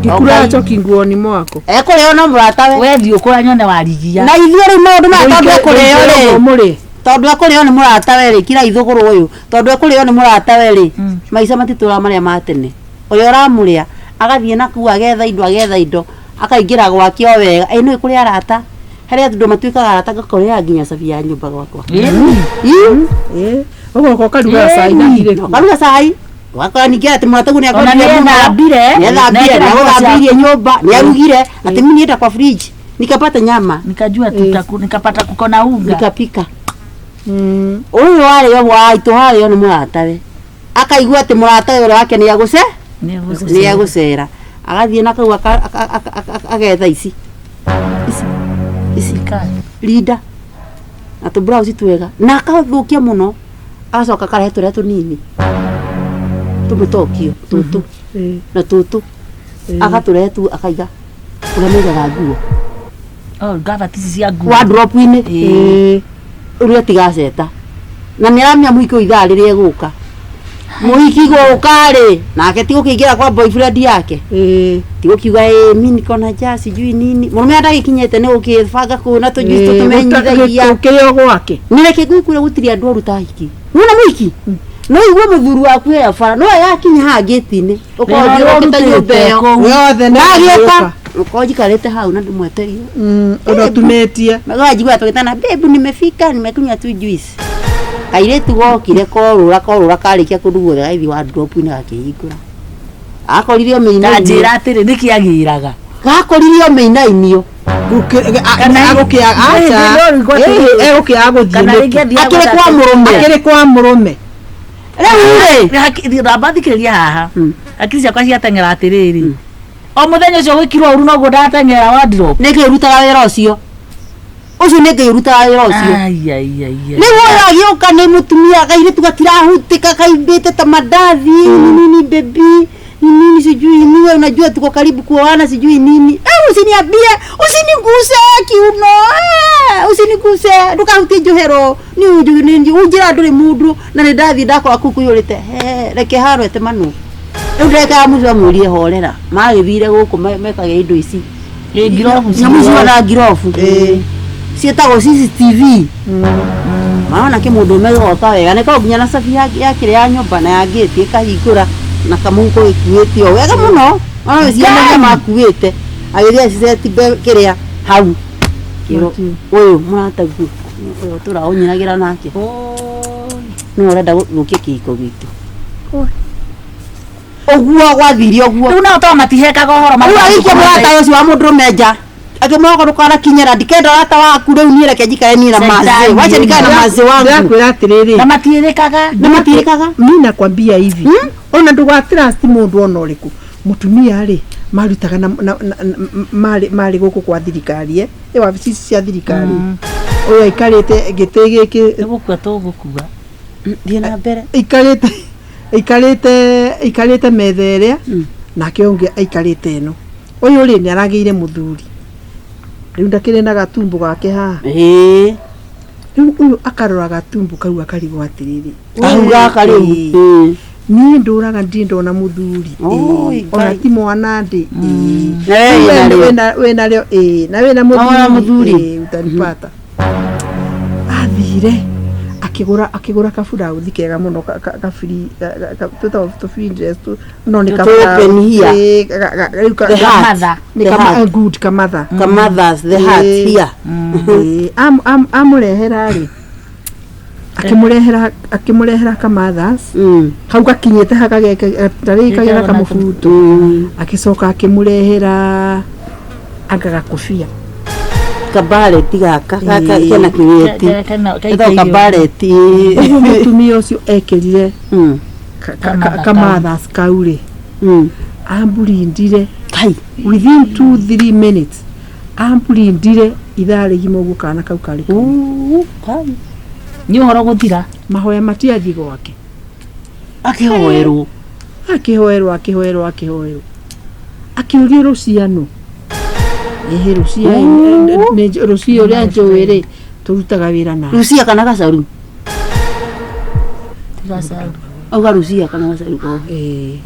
B: Ngĩkura njoki nguoni mwako.
A: ekũrĩo no mũratawe
C: We thiĩ ũkũra nyone warigia.
A: na ithuĩ rĩu maũndũ maya tondũ ekũrĩo rĩ
B: Mũrĩ.
A: tondũ ekũrĩo nĩ mũratawe rĩ kira ithũgũrũ ũyũ tondũ ekũrĩo nĩ mũratawe rĩ maica matitũraga marĩa ma tene ũrĩa ũramũrĩa agathiĩ na kuu agetha indo agetha indo akaingĩra gwake o wega ĩ nĩ kũrĩ arata harĩa andũ matuĩkaga arata ngakorera nginya cabi ya nyũmba gwakwa
C: Ĩni.
B: Ĩĩ. Ũgoka ũkaruga cai na irĩkũ.
A: karuga cai wakora ningĩ atĩ mũrataguo nĩ
C: Ona nĩethambire.
A: nĩethambire
C: Na ekĩra nguo
A: nĩagũthambirie nyũmba nĩarugire atĩ mimi nienda kwa fridge nikapata nyama
C: Nikajua tutaku nikapata kuko na unga.
A: nikapika ũyũ warĩo waitũ harĩo nĩ mũratawe akaigua atĩ mũratawe ũrĩa wake nĩ agũce nĩ agũcera agathiĩ na kau agetha ici ici ici rinda na tũmburauci twega na akathũkia mũno agacoka akarehe tũrĩa tũnini tũmũtokio tũtũ na tũtũ agatũrehe tu akaiga kũrĩa maigaga nguo
C: Oh, ngabati ici cia nguo.
A: wardrobe-inĩ
C: Ĩĩ.
A: ũrĩa tigaceta na nĩ aramenya mũhiki ũyũ ithaa rĩrĩa egũka mũhiki gũka rĩ nake ti gũkĩingĩra kwa boyfriend yake
B: Ĩĩ.
A: ti gũkiuga ĩ mi niko na njaa sijui nini mũrũme ndagĩkinyĩte nĩ gũkĩbanga kũu na tũjuici tũmenyithagia
B: Ũkĩrĩ o gwake.
A: nĩ reke ngwĩkwĩre gũtirĩ andũ oru ta hiki nĩwona mũhiki No igue mũthuri waku he bara no yakinya haha ngĩti-inĩ ũkorwo
C: Wĩra ũrĩa
A: ũkĩte nyũmba
C: ũrutĩte
A: ĩyo
C: kũu.
B: Yothe nĩ
A: wagĩũka ũkorwo njikarĩte hau na ndĩmwetereire.
B: Ũndũ ũtumĩtie.
A: Magajigua tũgĩtana, babe, nimefika, nimekunywa tu juice. Kairĩtu gokire korũra korũra karĩkia kũndũ guothe gagĩthiĩ wardrobe-inĩ gakĩhingũra akorire
C: Na
A: mĩinainio.
C: njĩra atĩrĩ nĩkĩ agĩraga.
A: Gakorire mĩinainio.
B: Agũkĩaga aca. Egũkĩaga gũthiĩ
C: Kana
B: nĩkĩ?
C: rĩngĩ athiaga
A: Akĩrĩ kwa mũrũme.
B: Akĩrĩ kwa mũrũme.
A: Rĩu rĩ
C: Ramba thikĩrĩria haha. Hakiri ciakwa ciateng'era atĩrĩrĩ. O mũthenya ũcio gwĩkirwo ũru noguo ndateng'era wardrobe.
A: Nĩkĩ ũrutaga wĩra ũcio ũcio, nĩkĩ ũrutaga wĩra ũcio?
C: Ai ai ai ai.
A: Rĩu ũyũ agĩũka nĩ mũtumia kairĩtu gatirahutĩka kaimbĩte ta mandathi nini baby nini sijui nini, unajua tuko karibu kuoana sijui nini, eh, usiniambie, usiniguse kiuno, eh, usiniguse, ndukahutie njohero ni unjira ndũrĩ mũndũ na nĩ ndathiĩ ndakora kũu kũiyũrĩte. He reke haro etemanwo rĩu ndagĩka ya mũico amwĩrire horera magĩthire gũkũ mekage indo ici.
C: Ĩ ngirobu.
A: Nyamũ icio na ngirobu ciĩtagwo CCTV maona kä må ndå å gĩgoka wega nä korwo nginya na cabi ya kĩrĩa ya nyũmba na ya ngĩti ĩkahingũra na kamũhuko gĩkuĩte o wega mũno ona wĩciria makuĩte agĩthiĩ aciceti kĩrĩa hau kĩro ũyũ mũrataguo ũyũ tũraũnyinagĩra nake nĩ ũrenda gũthũkia kĩhiko gitũ ũguo gwathire ũguo.
C: Rĩu nao to matihekaga ũhoro.
A: Rĩu agĩikia mũrata ũcio wa mũndũrũme nja akĩmwĩra ndũkanakinyĩra ndikenda ũrata waku rĩu niĩ reke njikare niĩ na mazĩ
C: Shaitani.
A: wacha nikae na mazĩ wangu.
B: Ndĩrakwĩra atĩrĩrĩ.
C: Na matiĩrĩkaga.
A: Nĩ matirĩkaga.
B: Mi nakwambia hivi, ona ndũgatrust mũndũ ona ũrĩkũ. Mũtumia rĩ marutaga na marĩ gũkũ kwa thirikari, ĩ wabici ici cia thirikari ũyũ aikarĩte gĩtĩ gĩkĩ.
C: Nĩ gũkua tũgũkua.
A: Thiĩ na mbere.
B: Aikarĩte metha ĩrĩa nake ũngĩ aikarĩte ĩno. Ũyũ rĩ nĩ aragĩire mũthuri rĩu ndakĩrĩ na gatumbo gake haha.
A: Ĩĩ.
B: Rĩu ũyũ akarora gatumbo kau akarigwo atĩrĩrĩ,
A: Kahu gaka rĩu.
B: Ĩĩ.
A: Ĩĩ.
B: Niĩ ndũraga ndirĩ ndona mũthuri.
A: Oi,
B: Ĩĩ. Ona
A: Ngai.
B: ti mwana ndĩ.
A: Na we wĩna rĩo.
B: Wĩna rĩo, ĩĩ, na wĩna
A: wĩna mũthuri.
B: Ĩĩ, utanipata. Athire akĩgũra kaburauthi kega mũno kabiri twĩtagwo tũbiri dress no nĩ
A: Tũ
B: kaburauthi.
A: open here.
B: Ĩĩ, rĩu
A: The heart.
C: Kamatha.
B: Nĩ
A: The heart.
B: good kamatha.
A: Kamathas the heart.
B: Ĩĩ.
A: Here.
B: Ĩĩ, amũrehera rĩ akĩmũrehera kamathas kau gakinyĩte tarĩ kagera kamũbuto. Agĩcoka akĩmũrehera anga gakobia.
A: Kabareti gaka gaka
B: Ĩĩ.
A: kena kĩgĩti ĩtagwo kabareti.
B: Ũguo mũtumia ũcio ekĩrire
C: Kamatha
B: kamathas kau rĩ amburindire
A: Kai.
B: within 2-3 minutes amburindire ithaa rĩgima ũguo kana kau karĩ kau.
A: Uu, kai.
C: Nĩ ũhoro gũthira.
B: Mahoya matiathiĩ gwake.
A: Akĩhoerwo.
B: Akĩhoerwo akĩhoerwo akĩhoerwo akĩũrio rũciano ĩhĩ rũcia rũcia ũrĩa njũĩ rĩ tũrutaga wĩra nake.
A: Rucia kana gacaru auga rucia kana gacaru kohe.
B: Ĩĩ.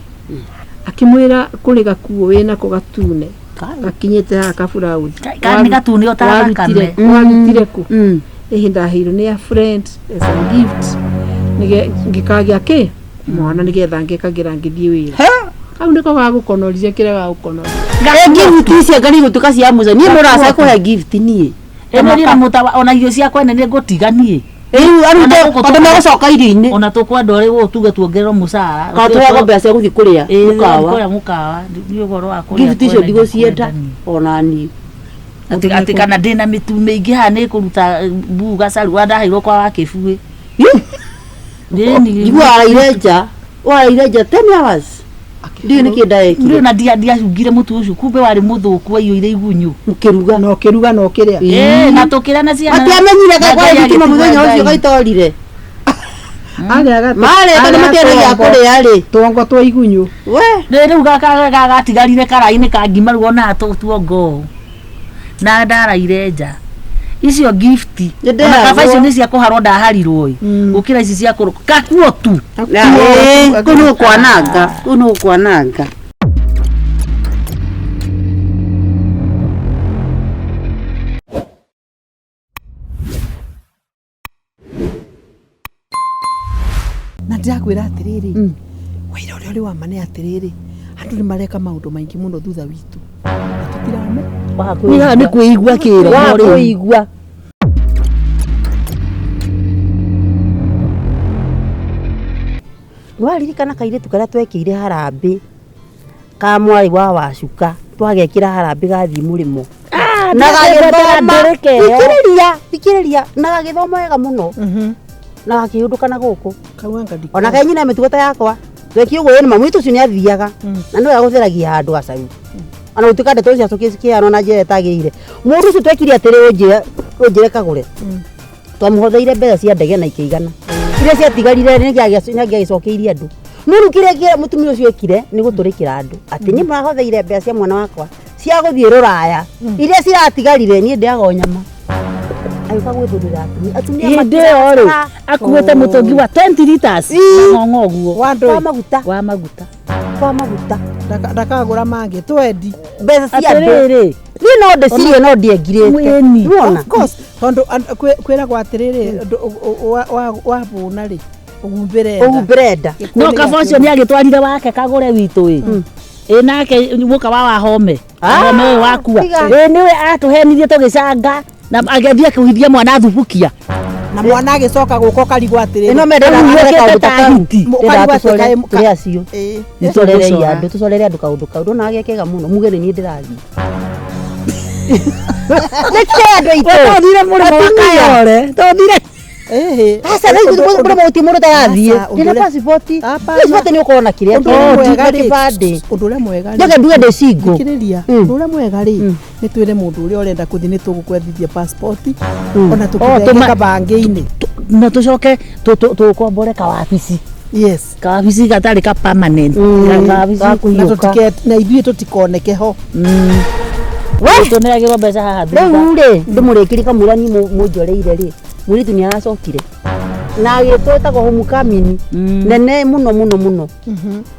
B: Akĩmwĩra kũrĩ gakuo wĩnako gatune
A: Kai.
B: gakinyĩte haha kaburauthi.
C: Nĩ gatune o ta thakame.
B: Warutire kũ? Ĩhĩ ndaheirwo nĩ a friend as a gift nĩge ngĩkagĩa kĩ mwana nĩgetha ngĩkagĩra ngĩthiĩ wĩra kau nĩko gagũkonorire kĩrĩa gagũkonoria.
A: Gift ici anga nĩ igũtuĩka cia mũico niĩ mũraca kũhe gift niĩ.
C: Ĩno niĩ na mũtawa ona irio ciakwa ene nĩ ngũtiga niĩ.
A: Rĩu arute
C: Ona gũkũ
A: tondũ megũcoka irio-inĩ.
C: Ona tũkwenda ũrĩ gũkũ tuge tuongererwo mũcara.
A: Kana tũheagwo mbeca cia gũthiĩ kũrĩa
C: Ĩĩ,
A: mũkawa.
C: kũrĩa mũkawa nĩ ũhoro wa kũrĩa
A: Gift icio
C: kwene
A: ndigũcienda
C: ndikwenda niĩ.
A: ona niĩ.
C: Atĩ kana ndĩna mĩtu mĩingĩ haha nĩ kũruta mbuu gacaru wa ndaheirwo kwa wakĩbuĩ.
A: Njigua waraire nja waraire nja 10 hours ndiũĩ nĩkĩ ndekire.
C: Ndĩ na ndiacungire mũtu ũcio kumbe warĩ mũthũku waiyũire igunyũ.
A: Mũkĩruga.
B: Na ũkĩruga na ũkĩrĩa.
C: Ĩĩ, na tũkĩrĩa na ciana.
A: Matiamenyire
C: Na
A: kwarĩ
C: Ngai
A: thitima
C: agĩtigwo
A: mũthenya ũcio
C: Ngai.
A: gaitorire.
B: Arĩaga
A: Marĩ tondũ matiarĩ gĩa kũrĩa rĩ.
B: Tuongo twa igunyũ.
A: We.
C: Rĩ rĩu gaka gatigarire karaĩ-inĩ ka ngima rĩu ona tuongo ũũ. Na ndaraire nja icio gift.
A: Nĩ
C: Ona kaba icio
A: nderagwo.
C: nĩ cia kũharwo ndaharirwo ĩ gũkĩra ici cia kũrũ gakuo tu.
A: Ĩĩ, kũu nĩ gũkwananga kũu nĩ gũkwananga.
B: Na ndĩrakwĩra atĩrĩrĩ, wĩra ũrĩa ũrĩ wa ma nĩ atĩrĩrĩ, andũ nĩ mareka maũndũ maingĩ mũno thutha witũ na tũtirame.
C: Niĩ haha nĩ kwĩigua kĩroho
A: wa
C: rĩu.
A: kũigua. Nĩwaririkana kairĩtu karĩa twekĩire harambĩ ka mwarĩ wa Wacuka, twagekĩra harambĩ gathiĩ mũrĩmo na gagĩthoma.
C: Ndũrĩke ĩyo.
A: Thikĩrĩria, thikĩrĩria, na gagĩthoma wega mũno na gakĩhũndũka na gũkũ.
B: Kau anga ndikũĩ.
A: Ona kaĩ nyina mĩtugo ta yakwa twekire ũguo nĩ mamu witũ ũcio nĩ athiaga na nĩwe agũtheragia handũ gacaru, ona gũtuĩka ndeto icio cikĩheanwo na njĩra ĩtagĩrĩire. Mũndũ ũcio twekire atĩrĩ, ũnjĩre ũnjĩre kagũre, twamũhotheire mbeca cia ndege na ikĩigana, iria ciatigarire nĩ angĩagĩcokeirie andũ. No rĩu kĩrĩa mũtumia ũcio ekire nĩ gũtũrĩkĩra andũ atĩ niĩ mũrahotheire mbeca cia mwana wakwa cia gũthiĩ rũraya, iria ciratigarire niĩ ndĩaga o nyama. Agĩũka gwĩthũrĩra atumia, atumia
C: Hĩndĩ ĩyo rĩ,
A: makĩrakara.
C: akuĩte mũtũngi wa 20 liters
A: Ii.
C: ng'ong'o ũguo
B: Wa ndũĩ.
A: Wa maguta.
C: Wa maguta.
A: Wa maguta.
B: Ndakagũra mangĩ twendi.
A: Mbeca cia andũ.
C: Atĩrĩrĩ.
A: Niĩ no ndĩcirie no ndiengirĩte.
C: Mwĩni.
A: Nĩwona?
B: Of course, tondũ kwĩragwo atĩrĩrĩ, wahũna rĩ, ũhumbĩre nda.
A: Ũhumbĩre nda.
C: No kaba ũcio nĩ agĩtwarire wake kagũre witũ ĩ. Ĩ nake mũka wa Wahome. Wahome ũyũ wakua.
A: Tiga.
C: Ĩ nĩwe atũhenirie tũgĩcanga na agĩthiĩ akĩhithia mwana thubukia.
B: Na mwana agĩcoka gũka ũkarigwo atĩrĩrĩ.
A: Ĩno mendete
C: Rĩu
A: tũcore
C: wĩkĩte
A: kaũndũ ta
C: ta
A: kau.
C: hiti.
A: Ndĩrenda
B: Ũkarigwo atĩ
A: tũcore tũrĩ acio.
B: Ĩ.
C: Nĩ
A: Tũcorerei
C: tũgũcora.
A: andũ, tũcorere andũ kaũndũ kau. Ndona gekega mũno, muge nĩ niĩ ndĩrathiĩ. Nĩkĩ andũ aitũ?
C: Twathire mũrĩmo wa
A: Atumia.
C: Kayore. Twathire.
B: Ĩhĩ.
A: Aca rĩu mũrĩmo gũtirĩ mũndũ ũtarathiĩ.
B: Aca, ũndũ
A: Ndĩna
B: ũrĩa-
A: passport.
B: Hapana.
A: Passport nĩ ũkorwo na kĩrĩa
B: Ũndũ ũrĩa
A: kĩrĩa
B: mwega rĩ-
A: kĩbandĩ.
B: ũndũ ũrĩa mwega rĩ-
A: Njoke nduge ndĩ single.
B: Thikĩrĩria, ũndũ ũrĩa mwega rĩ, nĩ twĩre mũndũ ũrĩa ũrenda kũthiĩ nĩ tũgũkwethithia passport ona
C: Oh,
B: tũkĩthenge kabangĩ-inĩ.
C: Na tũcoke tũkombore kawabici.
B: Yes.
C: Kawabici gatarĩ ka permanent. Kawabici.
A: Ga
B: Na
A: kũhiũka.
B: na ithuĩ tũtikoneke ho.
C: Tũneagĩrwo mbeca haha thutha.
A: Rĩu rĩ, ndĩmũrĩkĩrie kamũira niĩ mũnjoreire rĩ, mũirĩtu nĩ aracokire na agĩtwo ĩtagwo homecoming nene mũno mũno mũno.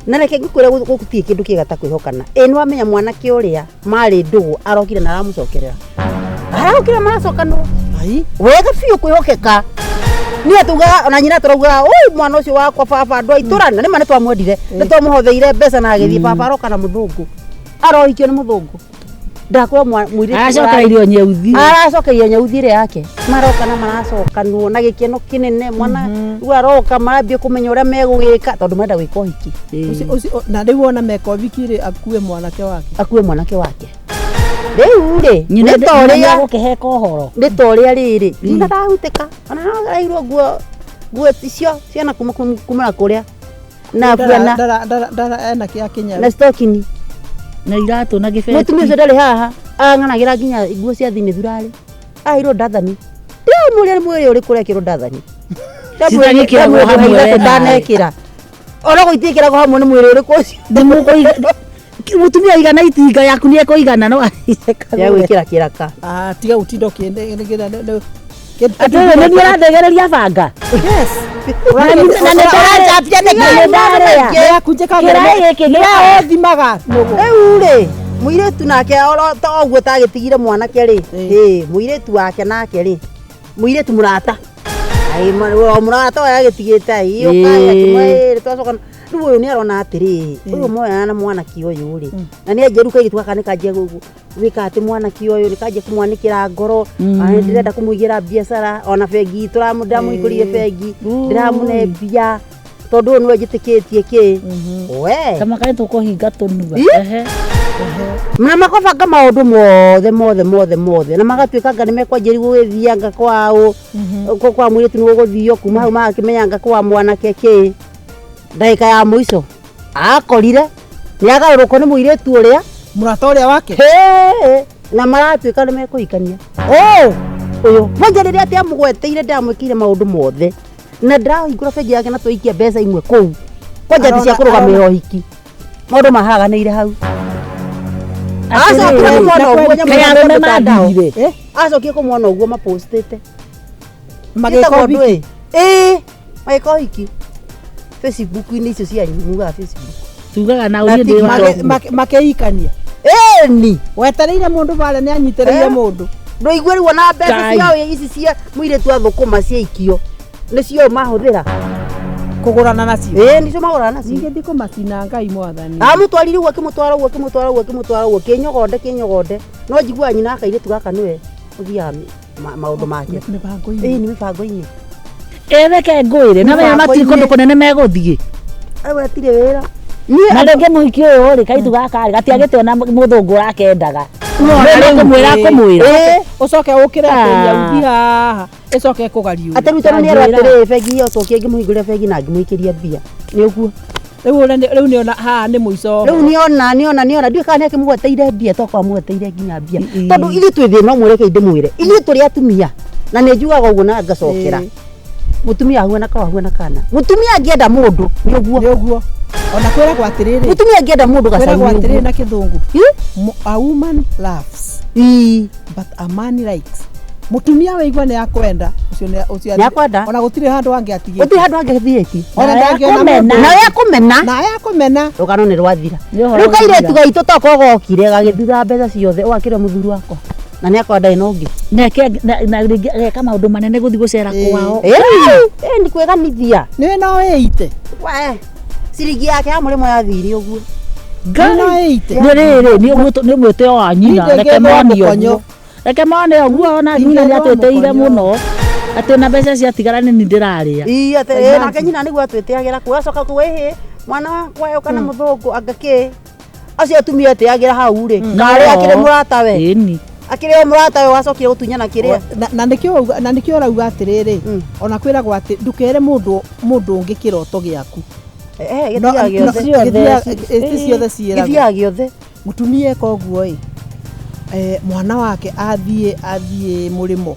A: Na reke ngĩkwĩre, gũtirĩ kĩndũ kĩega ta kwĩhokana. Ĩ nĩ wamenya mwanake ũrĩa marĩ ndũgũ arokire na aramũcokerera, arokire maracokanwo
B: Ai.
A: wega biũ kwĩhokeka. Niĩ tugaga ona nyina tũraugaga, ũi mwana ũcio wakwa baba andũ a itũra na nĩma nĩ twamwendire, nĩ twamũhotheire mbeca na agĩthiĩ. Baba aroka na mũthũngũ, arohikio nĩ mũthũngũ. Ndakwĩra mũirĩtu
C: Aracokereirio nyeuthi.
A: Aracokeria nyeuthi ĩrĩa yake, maroka na maracokanwo na gĩkeno kĩnene. Mwana rĩu aroka, marambia kũmenya ũrĩa megũgĩka tondũ marenda gwĩka ũhiki.
B: Na rĩu ona meka ũhiki rĩ, akue mwanake wake.
A: Akue mwanake wake rĩu rĩ,
C: Nyina
A: nĩ ta ũrĩa
C: gũkĩheka ũhoro.
A: Nĩ ta ũrĩa rĩrĩ nyina ndahutĩka, ona arairwo nguo nguo icio ciana kuma kũrĩa na buana
B: Ndara ena kĩa kĩnyarũ.
A: Na stocking.
C: Na iratũ na gĩbeti.
A: Mũtumia ũcio ndarĩ haha, ang'anagĩra nginya nguo cia thĩinĩ thurarĩ aheirwo ndathani. Ndĩramũria nĩ mwĩrĩ ũrĩkũ ũrekĩrwo ndathani?
C: Citagĩkĩragwo hamwe we nawe.
A: Ndanekĩra ona gũitiĩkĩragwo hamwe, nĩ mwĩrĩ ũrĩkũ ũcio?
C: Nĩ mũkũiga mũtumia aigana itinga yaku nĩ ekũigana no
A: Ya gwĩkĩra kĩraka.
B: Ah, tiga gũtinda ũkĩnegera.
C: Atĩrĩ, nĩ niĩ ũrandegereria banga.
B: Yes.
C: Na nĩ
A: Ũranjambia nĩkĩ?
C: Na nĩ ndarĩa.
B: Nĩyakunjĩka.
C: Kĩraĩ gĩkĩ
B: nĩwe ũthimaga nũgũ.
A: Rĩu rĩ, mũirĩtu nake oro ta ũguo tagĩtigire mwanake rĩ, ĩ mũirĩtu wake nake rĩ, mũirĩtu mũrata. Ai, o mũrata ũyũ agĩtigĩte ai ũkai akĩmwĩrĩ twacoka. Rĩu ũyũ nĩ arona atĩrĩrĩ, ũyũ moyana na mwanake ũyũ rĩ, na nĩ anjia rĩu kairĩtu gaka nĩ kanjia gwĩka atĩ mwanake ũyũ nĩ kanjia kũmwanĩkĩra ngoro. Ona nĩ ndĩrenda kũmũigĩra biacara, ona bengi ndĩramũhingũrire bengi, ndĩramũne mbia tondũ ũyũ nĩwe njĩtĩkĩtie kĩ we.
C: Kama kaĩ tũkũhinga tũnua.
A: Ii.
C: Ehe.
A: Na makabanga maũndũ mothe mothe mothe mothe na magatuĩka anga nĩ mekwanjĩrĩria gũgĩthianga kwao kwa mũirĩtu, nĩ gũgũthio kuma hau magakĩmenyanga kwa mwanake kĩ. Ndagĩka ya mũico akorire nĩ agarũrũkwo nĩ mũirĩtu ũrĩa
B: Mũrata ũrĩa wake.
A: Hĩ, na maratuĩka nĩ mekũhikania.
B: Oh.
A: Ũyũ kwanja rĩrĩa atĩ amũgweteire ndamwĩkĩire maũndũ mothe na ndĩrahingũra bengi yake na twaikia mbeca imwe kũu kwanja ti cia kũrũgamĩrĩra ũhiki, maũndũ mahaganĩire hau. Acokire kũmona ũguo nyamũ
C: Kaĩ
A: ya
C: arũme
A: mtandao.
C: mathirire?
B: Eh?
A: Acokire kũmona ũguo mapostĩte.
B: Magĩka
A: Ĩtagwo
B: ũhiki.
A: ndũĩ? Ĩĩ, magĩka ũhiki Facebook-inĩ icio cianyu mugaga Facebook.
C: Tugaga na
A: Na
C: ũthiĩ ndĩ
A: TikTok.
C: wa
B: Makĩhikania.
A: Ĩni.
B: Wetereire mũndũ barĩa nĩ anyitĩrĩire
A: Eh?
B: mũndũ.
A: Ndũigue rĩu ona mbeca
C: Ngai.
A: ciao ici cia mũirĩtu athũkũma ciaikio nĩcio mahũthĩra.
B: Kũgũrana nacio.
A: Ĩĩ nicio magũrana nacio.
B: Ningĩ ndikũmacina Ngai mwathani.
A: Amũtwarire ũguo akĩmũtwara ũguo akĩmũtwara ũguo akĩmũtwara ũguo kĩnyogonde kĩnyogonde no njiguaga nyina wa kairĩtu gaka nĩwe ũthiaga maũndũ make.
B: Mĩbango-inĩ.
A: Ĩĩ nĩ mĩbango-inĩ.
C: Reke ngwĩre na maya matirĩ kũndũ kũnene megũthiĩ.
A: Rĩu hatirĩ wĩra. Niĩ
C: Na rĩngĩ mũhiki ũyũ rĩ kairĩtu gaka rĩ gatiagĩte ona mũthũngũ ũrakendaga.
B: Nĩwona rĩu,
C: Kũmwĩra
B: ĩĩ.
C: kũmwĩra.
A: Ĩĩ.
B: Ũcoke ũkĩre atĩ
C: Ah.
B: nyauthi haha ĩcoke ĩkũgariũre.
A: Atĩ rĩu tondũ nĩerwo
C: Anjĩra.
A: atĩrĩrĩ bengi ĩyo tũkĩe ngĩmũhingũrĩra bengi na ngĩmũikĩria mbia. Nĩ ũguo.
B: Rĩu ũrĩa rĩu nĩona haha nĩ mũico.
A: Rĩu nĩona nĩona nĩona ndiũĩ kana nĩakĩmũgweteire mbia tokorwo amũgweteire nginya mbia. Tondũ ithuĩ twĩ thĩna ũmwe reke ndĩmwĩre. Ithuĩ tũrĩ atumia na nĩ njugaga ũguo na ngacokera.
B: Ĩĩ.
A: Mũtumia ahuana kawa ahuana kana. Mũtumia angĩenda mũndũ nĩ ũguo.
B: Nĩ ũguo. Ona kwĩragwo atĩrĩrĩ.
A: Mũtumia angĩenda mũndũ gacau
B: Kwĩragwo
A: nĩ
B: atĩrĩrĩ
A: ũguo.
B: na kĩthũngũ.
A: Ĩ?
B: A woman loves
A: Ĩ.
B: but a man likes. Mũtumia waigua nĩ akwenda ũcio nĩ ũcio
A: Nĩ akwenda.
B: Ona gũtirĩ handũ angĩatigĩte.
A: Gũtirĩ handũ angĩthiĩtie.
B: Ona
C: Nawe
B: ndangĩona
C: akũmena.
B: mũndũ.
A: Nawe akũmena.
B: Nawe akũmena.
A: Rũgano nĩ rwathira.
C: Nĩ ũhoro
A: Rĩu kairĩtu
C: ũthira.
A: gaitũ tokorwo gokire gagĩthura mbeca ciothe ũgakĩra mũthuri wakwa. Na nĩ akorwo ndarĩ na ũngĩ.
C: Neke na rĩngĩ ageka maũndũ manene gũthiĩ gũcera
B: Ĩĩ.
C: kwao.
A: Ĩĩ ĩĩ nĩ kwĩganithia.
B: Nĩwe no ĩite.
A: We ciringi yake ya mũrĩmo yathire ũguo.
B: Nĩwe no ĩite.
C: Nĩ rĩrĩ nĩ mwĩtĩo wa nyina
B: Niĩ
C: reke
B: ndĩngĩthũa
C: mone
B: mũkonyo.
C: ũguo. Reke mone ũguo ona nyina nĩ
B: Ndingĩthũa
C: atwĩtĩire
B: mũkonyo.
C: mũno. Atĩ ona mbeca ciatigara nĩ niĩ ndĩrarĩa.
A: Ii atĩ ĩĩ nake nyina nĩguo atwĩtĩagĩra kuo acoka kuo ĩhĩ mwana wakwa ũka na mũthũngũ anga kĩ. Acio atumia etĩagĩra hau rĩ. Karĩ akĩrĩ mũratawe.
C: Ĩni.
A: Akĩrĩ o mũratawe wacokire gũtunyana kĩrĩa.
B: Na nĩkĩo wauga- na nĩkĩo ũrauga atĩrĩrĩ
A: Mm.
B: ona kwĩragwo atĩ ndũkere mũndũ mũndũ ũngĩ kĩroto gĩaku.
A: Eh
B: No-
A: gĩthiaga
B: no-
A: gĩothe.
B: gĩthiaga- ti ciothe ciĩragwo.
A: Gĩthiaga gĩothe.
B: Mũtumia eka ũguo ĩ mwana wake athiĩ athiĩ mũrĩmo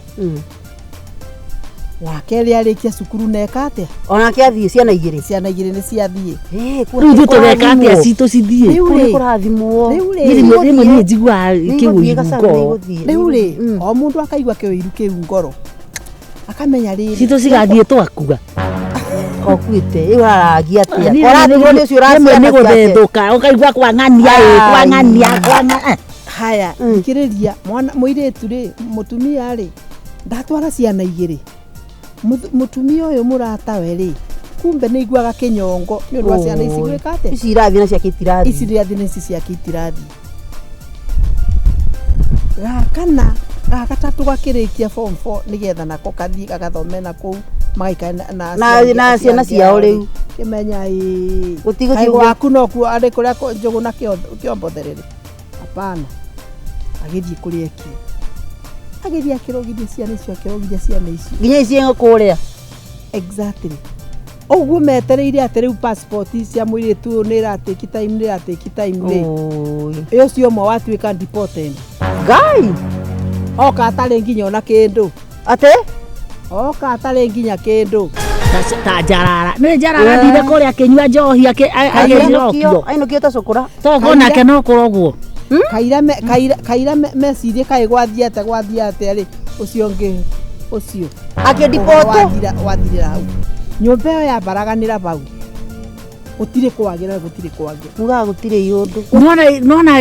B: wa kerĩ arĩkia cukuru na eka atĩa
A: Onake athiĩ ciana igĩrĩ.
B: ciana igĩrĩ nĩ ciathiĩ.
A: Ĩĩ kuo
C: Rĩu
A: nĩ
C: ithuĩ tũgeka atĩa
A: kũrathimwo.
C: citũ cithiĩ.
B: Rĩu
A: Kũu nĩ
B: rĩ
A: kũrathimwo.
B: Rĩu rĩ.
C: Niĩ rĩmwe rĩmwe niĩ njiguaga
A: Nĩigũthiĩ
C: kĩũiru
A: Gacaũ,
C: ngoro.
A: nĩigũthiĩ.
B: Rĩu rĩ
A: Mm.
B: o mũndũ akaigua kĩũiru kĩu ngoro akamenya rĩrĩ
C: Citũ cigathiĩ twakua.
A: Kokuĩte ĩyo ũrarangia atĩa?
C: Niĩ
A: Ũratigwo nĩ ũcio
C: rĩmwe nĩ
A: ũraciana ciake.
C: gũthethũka ũkaigua kwang'ania ĩ
A: Ai.
C: kwang'ania kwang'a
B: haya thikĩrĩria mwana mũirĩtu rĩ mũtumia rĩ ndatwara ciana igĩrĩ Mũtumia ũyũ mũratawe rĩ kumbe nĩ iguaga kĩnyongo nĩ ũndũ wa ciana ici
A: Oi.
B: gwĩka atĩa
A: Ici irathiĩ na ciake itirathiĩ.
B: ici rĩathiĩ na ici ciake itirathiĩ gakana gagatatũ gakĩrĩkia form 4 nĩgetha nako kathiĩ gagathome na kũu magaikare na
A: Na ciana ciao rĩu.
B: kĩmenya ĩĩ
A: Gũtigũthiĩ
B: Kaĩ
A: ũguo.
B: gwaku nokuo arĩ kũrĩa njũgũ na kĩombotherere hapana agĩthiĩ kũrĩa eki agĩthiĩ akĩrogithia ciana icio akĩrogithia ciana icio
A: Nginya ici kũrĩa.
B: exactly ũguo metereire atĩ rĩu passport cia mũirĩtu ũyũ nĩ ĩratĩki time nĩ ĩratĩki time rĩ
A: Oi.
B: ũcio ũmwe watuĩka deported
A: Ngai.
B: oka atarĩ nginya ona kĩndũ
A: Atĩ?
B: oka atarĩ nginya kĩndũ
C: ta njarara nĩ njarara athire kũrĩa akĩnyua njohi agĩcokio
A: Ainũkio ta cũkũra.
C: tokorwo nake no kũrogwo
B: kaira kaira kaira mecirie kaĩ gwathiĩ atĩa gwathiĩ atĩa rĩ ũcio ũngĩ ũcio
A: Akĩndipotwo.
B: Wathirĩra hau nyũmba ĩyo yambaraganĩra bau gũtirĩ kwagĩra gũtirĩ kwagĩra
A: Mugaga gũtirĩ iũndũ.
C: nona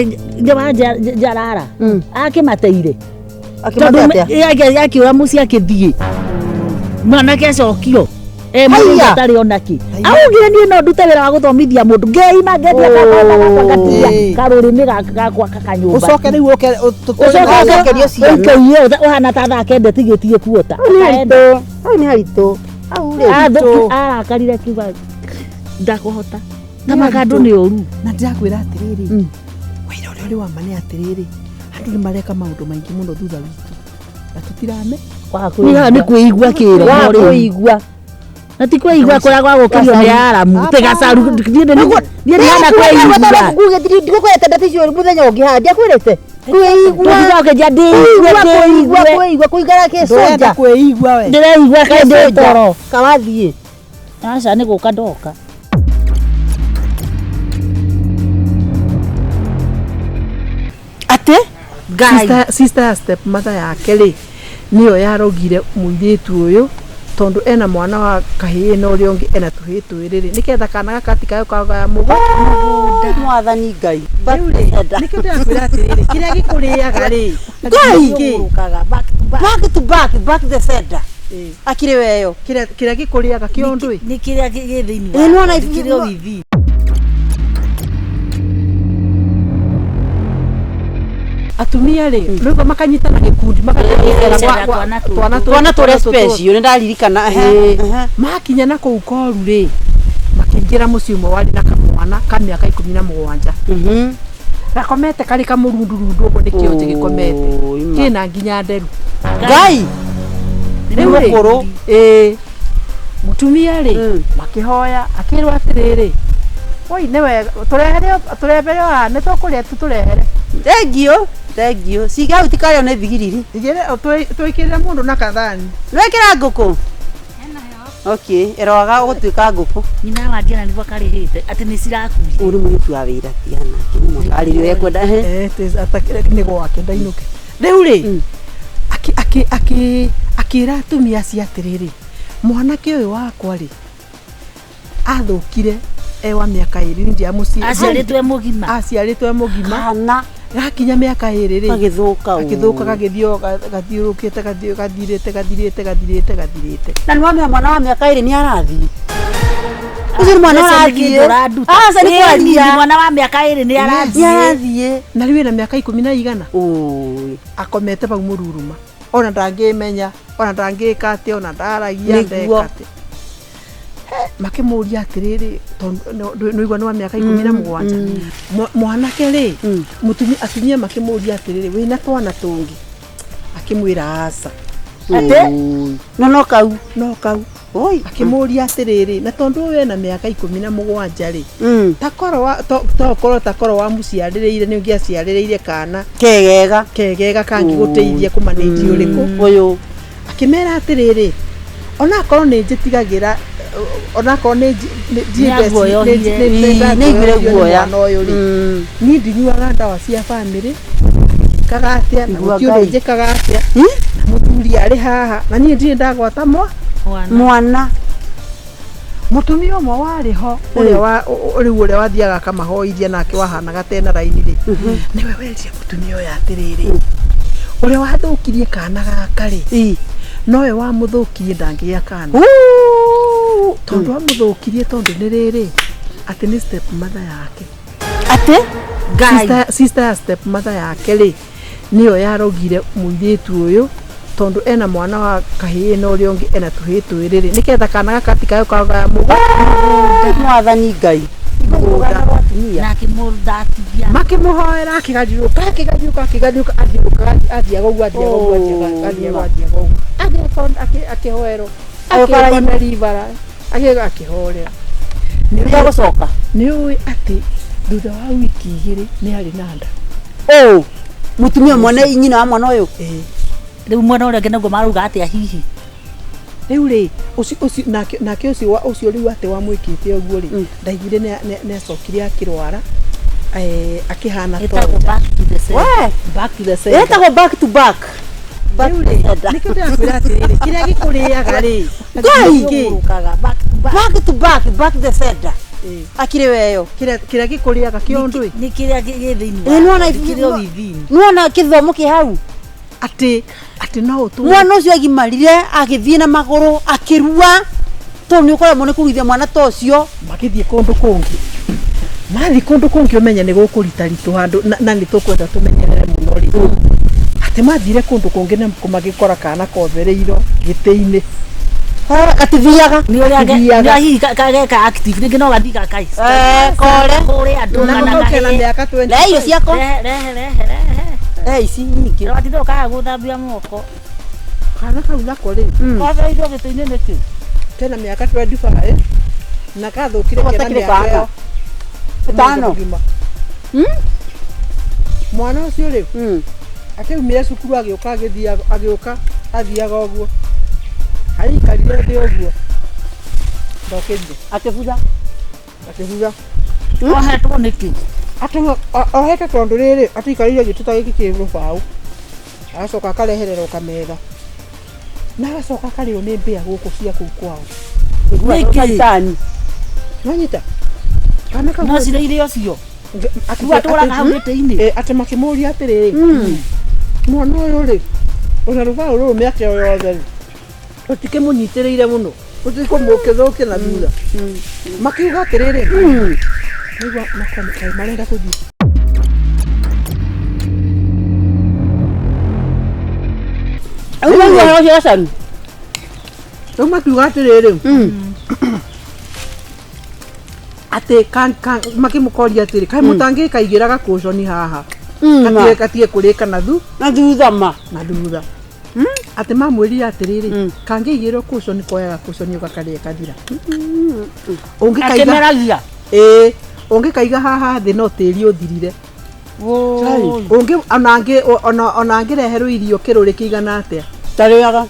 C: wa njarara akĩmateire
A: Akĩmate atĩa?
C: akiura mũciĩ akĩthiĩ mwanake acokio
A: Haiya!
C: mũndũ atarĩ onakĩ augire niĩ no ndute wĩra wa gũthomithia mũndũ ngeima ngendia gakwa gakwa ngatia
B: Ĩĩ.
C: karũrĩmĩ gakwa kakanyũmba
B: ũcoke rĩu ũke
A: Ũcoke ũcokerio ciana.
C: ũkeiye ũhana ta thaa kenda tigĩtie kuota
A: Hau nĩ haritũ. Hau nĩ haritũ. Hau rĩ.
C: Athũki arakarire akiuga ndakũhota ta makandũ nĩ ũru
B: na ndĩrakwĩra atĩrĩrĩ wĩra ũrĩa ũrĩ wa ma nĩ atĩrĩrĩ andũ nĩ mareka maũndũ maingĩ mũno thutha witũ na tũtirame
C: nĩ nĩ kwĩigua kĩroho
A: Wa
C: rĩu
A: kũigua.
C: na ti kwĩigua kũrĩa gwa gũkĩrio nĩ aramu tĩ gacaru niĩ ndihana kwĩigua
A: Ndigukwĩrĩte ndeto icio mũthenya ũngĩ haha ndiakwĩrĩte. Kwĩigua.
C: tũthiaga ũkĩnjia ndĩigue
A: Kũigua
C: ndĩigue
A: kũigua kũigara
B: ndũrenda
A: kĩcũnja.
B: kwĩigua we
C: ndĩreigua kaĩ ndĩ toro
A: Kawathiĩ.
C: aca nĩ gũka ndoka
A: Atĩ?
C: Ngai
B: Sister ya step mother yake rĩ nĩyo yarogire mũirĩtu ũyũ tondũ ena mwana wa kahĩĩ na ũrĩa ũngĩ ena tũhĩĩ twĩrĩ rĩ nĩgetha kana gaka gatikae kagaya mũgũnda
A: Mwathani Ngai.
B: Rĩu rĩ nĩkĩo ndĩrakwĩra atĩrĩrĩ kĩrĩa gĩkũrĩaga rĩ
A: Ngai!
B: kĩ
A: Back to back, back the sender. Akĩrĩ weyo.
B: Kĩrĩa gĩkũrĩaga kĩondo ĩ.
C: Nĩ kĩrĩa gĩ thĩinĩ
A: Ĩ, nĩwona
C: nĩ kĩrĩa o within.
B: Atumia rĩ rĩu makanyitana gĩkundi
C: Ĩ, twana tũtũ.
A: Twana tũrĩa special nĩ ndaririkana. Ehe, ehe.
B: Makinya na kũu koru rĩ, makĩingĩra mũciĩ ũmwe warĩ na kamwana ka mĩaka 17. Gakomete karĩ kamũrundurundu ũguo, nĩ kĩonje gĩkomete.
A: Oi, ma.
B: Kĩna nginya nderu.
A: Ngai
B: Rĩu rĩ,
A: mũkũrũ.
B: Ĩĩ, mũtumia rĩ, makĩhoya akĩrwo atĩrĩrĩ, oi nĩ wega, tũrehere tũrehere haha, nĩ tũkũrĩa tu, tũrehere.
A: Thengiũ, thengiũ. Ciga hau tikarĩo nĩ thigiriri.
B: Igĩre twĩkĩrĩre mũndũ na kathani.
A: Nĩwekĩra ngũkũ? Okay, ĩroaga gũtuĩka ngũkũ.
C: Nyina wa Diana nĩguo akarĩhĩte atĩ nĩ cirakuire.
A: Ũyũ nĩ mũruti wa wĩra, tigana nake, nĩ mwakarĩrio ekwenda. Ehe.
B: Nĩ gwake ndainũke rĩu rĩ, akĩra atumia acio atĩrĩrĩ, mwanake ũyũ wakwa rĩ, athũkire e wa mĩaka 2, niĩ ndiamũciarĩte.
C: Aciarĩtwo e mũgima.
B: Aciarĩtwo e mũgima.
A: Kana
B: gakinya mĩaka 2 rĩ,
A: gagĩthũka ũũ.
B: Gagĩthũka, gagĩthiĩ gathiũrũkĩte, gathirĩte gathirĩte gathirĩte gathirĩte.
A: Na nĩ wamenya mwana wa mĩaka 2 nĩ arathiĩ. Ũcio nĩ mwana
C: Ũcio nĩ
A: ũrathiĩ.
C: kĩndũ ũranduta.
A: Aca, nĩ
C: Ĩĩ,
A: kwaria.
C: nĩ mwana wa mĩaka 2 nĩ
A: Nĩ
C: arathiĩ.
A: arathiĩ.
B: Na rĩu ena mĩaka ikũmi na igana.
A: Ũĩ.
B: Akomete hau mũruruma, ona ndangĩmenya, ona ndangĩka atĩa, ona ndaragia.
A: Nĩguo.
B: Ndeka atĩa. He, makĩmũria atĩrĩrĩ, tondũ nĩigua nĩ wa mĩaka 17. Mwanake rĩ, mũtumia, atumia makĩmũria atĩrĩrĩ, wĩna twana tũngĩ? Akĩmwĩra aca.
C: Atĩ?
A: Ũĩ. No no kau.
B: No kau.
A: Oi.
B: Akĩmũria atĩrĩrĩ, na tondũ ũyũ ena mĩaka 17 rĩ, takorwo tokorwo takorwo wamuciarĩrĩire, nĩ ũngĩaciarĩrĩire kana
A: Kegega.
B: kegega kangĩgũteithia kũmanĩnji ũrĩkũ.
A: Ũyũ.
B: Akĩmera atĩrĩrĩ, onakorwo nĩ njĩtigagĩra, onakorwo nĩ
C: Nĩ aguoyohire.
A: Ĩ, nĩ aiguire guoya.
B: mwana ũyũ rĩ, niĩ ndinyuaga ndawa cia bamĩrĩ, njĩkaga atĩa na
A: Igua
B: gũtirĩ ũndũ
A: Ngai.
B: njĩkaga atĩa,
A: Ĩ?
B: na mũthuri arĩ haha na niĩ ndirĩ ndagwata mwa
C: Mwana.
A: Mwana.
B: Mũtumia ũmwe warĩ ho, ũrĩa wa rĩu ũrĩa wathiaga akamahoithia nake wahanaga tena raini rĩ, nĩwe werire mũtumia ũyũ atĩrĩrĩ, ũrĩa wathũkirie kana gaka rĩ,
A: Ĩ.
B: nowe wamũthũkirie, ndangĩgĩa kana.
A: Uu.
B: Tondũ amũthũkirie tondũ nĩ rĩrĩ, atĩ nĩ step mother yake.
A: Atĩ?
C: Ngai.
B: Sister ya step mother yake rĩ, nĩyo yarogire mũirĩtu ũyũ, tondũ ena mwana wa kahĩĩ na ũrĩa ũngĩ ena tũhĩĩ twĩrĩ rĩ, nĩgetha kana gaka gatikae kagaya mũgũnda.
A: Mwathani Ngai. Rũgano rwa atumia.
C: Na akĩmũthatigia.
B: Makĩmũhoera, akĩgariũka, akĩgariũka, akĩgariũka, athiũka, athiaga ũguo, athiaga ũguo, athiaga athiaga athiaga ũguo. Akĩhoerwo,
A: Agĩũka
B: akĩũka na ribara, agĩũka akĩhorera.
A: Nĩegũcoka.
B: Nĩ ũĩ atĩ thutha wa wiki 2 nĩ arĩ na nda.
A: Ũ. Mũtumia mwene nyina wa mwana ũyũ.
B: Ĩĩ.
C: Rĩu mwena ũrĩa ũngĩ naguo marauga atĩa hihi?
B: Rĩu rĩ, ũcio ũcio nake nake ũcio wa ũcio rĩu atĩ wamwĩkĩte ũguo rĩ, ndaiguire nĩ acokire akĩrwara, akĩhana
C: Ĩtagwo
B: tonja.
C: back to the center.
A: We.
B: Back to the center.
A: Ĩtagwo back to back. Back
B: Rĩu
A: to
B: rĩ,
A: sender.
B: nĩkĩo ndĩrakwĩra atĩrĩrĩ, kĩrĩa gĩkũrĩaga rĩ,
A: Ngai.
B: kĩ?
C: Ũrũkaga back to back.
A: Back to back, back to the sender.
B: Ĩĩ.
A: Akĩrĩ weyo.
B: Kĩrĩa gĩkũrĩaga kĩondo ĩ.
C: Nĩ kĩrĩa gĩ thĩinĩ
A: Ĩ, nĩwona
C: nĩ kĩrĩa o within.
A: Nĩwona kĩthomo kĩ hau.
B: Atĩ no ũtũre.
A: Mwana ũcio agimarire agĩthiĩ na magũrũ akĩrua, tondũ nĩ ũkoragwo nĩ kũruithia mwana ta ũcio.
B: Magĩthiĩ kũndũ kũngĩ, mathiĩ kũndũ kũngĩ, ũmenye nĩ gũkũritaritũ handũ na nĩ tũkwenda tũmenyerere mũno rĩ, atĩ mathire kũndũ kũngĩ na magĩkora kana kothereirwo gĩtĩ-inĩ.
A: Gatithiaga.
C: Nĩ ũrĩa
B: Gatithiaga.
C: nĩ hihi geka active rĩngĩ no gathiĩ gakai.
A: Kore.
C: Kũrĩ andũ
B: na
C: kana
B: kau kena
C: kahĩĩ.
B: mĩaka 20.
A: Rehe irio ciakwa.
C: Rehe, rehe, rehe, rehe.
A: Rehe ici nyingĩ.
C: Watinda ũkaga gũthambia moko.
B: Kana kau nako rĩ,
C: Kothereirwo gĩtĩ-inĩ nĩkĩ?
B: Kena mĩaka 25 na kathũkire
A: Ũguo
B: kena
A: takĩrĩ
B: mĩaka
A: kana.
B: ĩyo
A: Ĩtano.
B: mũgima. Mwana ũcio rĩ, akĩumire cukuru, agĩũka, agĩthiaga, agĩũka athiaga ũguo, aikarire thĩ ũguo, ndokĩrire.
A: Akĩbutha.
B: Akĩbutha.
C: Ohetwo nĩkĩ?
B: Ohete tondũ rĩrĩ, atikarire gĩtĩ ta gĩkĩ kĩ rũbaũ, agacoka akarehererwo kametha, na agacoka akarĩo nĩ mbĩa gũkũ cia kũu kwao.
C: Nĩkĩ?
A: Caitani.
B: Nwanyita kana kau
C: No cirĩire ũcio. Rĩu atũraga hau gĩtĩ-inĩ.
B: Atĩ makĩmũria atĩrĩrĩ, mwana ũyũ rĩ, ona rũbaũ rũrũ mĩaka ĩyo yothe rĩ, Ũtikĩmũnyitĩrĩire mũno ũtikũmũkĩthũkia na thutha makiuga atĩrĩrĩ nĩgua makoneka marenda kũthiĩ.
A: Rĩu ũhoro ũcio gacaru.
B: Rĩu makiuga atĩrĩrĩ atĩ makĩmũkoria atĩrĩ kaĩ mũtangĩkaigĩra gakũconi haha gatige gatige kũrĩka na thu
A: Na thutha ma.
B: Na thutha atĩ mamwĩrire atĩrĩrĩ kangĩigĩrwo kũconi koyaga kũconi ũgakarĩa kathira ũngĩkaiga
C: Akĩmeragia.
B: Ĩĩ, ũngĩkaiga haha thĩ no tĩri ũthirire ũngĩ ona angĩ ona angĩreherwo irio kĩrũrĩ kĩigana atĩa
A: Tarĩaga.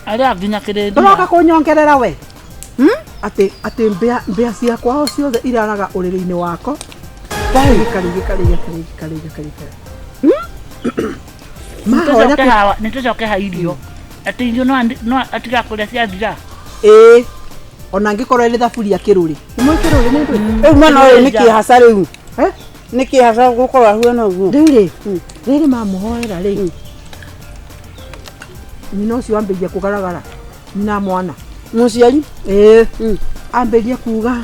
C: Arĩa nginya kĩrĩndĩ.
B: Ũroka kũnyongerera we atĩ atĩ mbĩa mbĩa ciakwa o ciothe iraraga ũrĩrĩ-inĩ wako gĩkarĩ gĩkarĩ gĩkarĩ gĩkarĩ gĩkarĩ mahoya.
C: Nĩtũcoke hawa, nĩtũcoke ha irio. Atĩ irio no atiga kũrĩa ciathira.
B: Ĩĩ, ona angĩkorwo ĩrĩ thaburia kĩrũrĩ nĩmũĩ kĩrũrĩ nĩ ndũĩ.
A: Rĩu mwana ũyũ nĩ kĩhaca rĩu.
B: Eh?
A: Nĩ kĩhaca gũkorwo ahuana ũguo.
B: Rĩu rĩ rĩrĩ mamũhoera rĩ nyina ũcio ambĩrĩria kũgaragara nyina mwana.
A: Mũciari.
B: Ĩĩ, ambĩrĩria kuga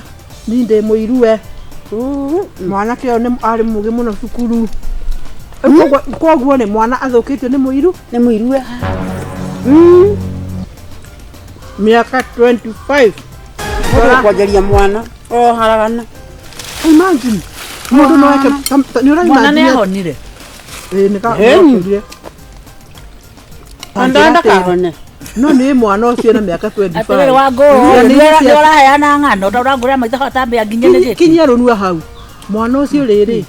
B: ni ndĩ mũirue mwanake ũyũ nĩ arĩ mũgĩ mũno cukuru. Koguo nĩ mwana athũkĩtio nĩ mũiru.
A: Nĩ mũirue.
B: Mĩaka 25.
A: Mũndũ kwanjĩria mwana oharagana.
B: Imagine mũndũ no eke nĩ ũra
C: Mwana nĩ
B: imagine
C: ahonire.
B: Ĩĩ, nĩ ka
A: Ĩni.
B: nĩ
A: Anda ndakahone.
B: No nĩ mwana ũcio na mĩaka 25.
C: Atĩrĩrĩ Wangũrũ,
B: Ciana iria
C: nĩ ũraheana ng'ano ta ũrangũrĩra maitho hotambĩa nginya nĩ gĩkĩ.
B: Kinyia rũnua hau mwana ũcio rĩrĩ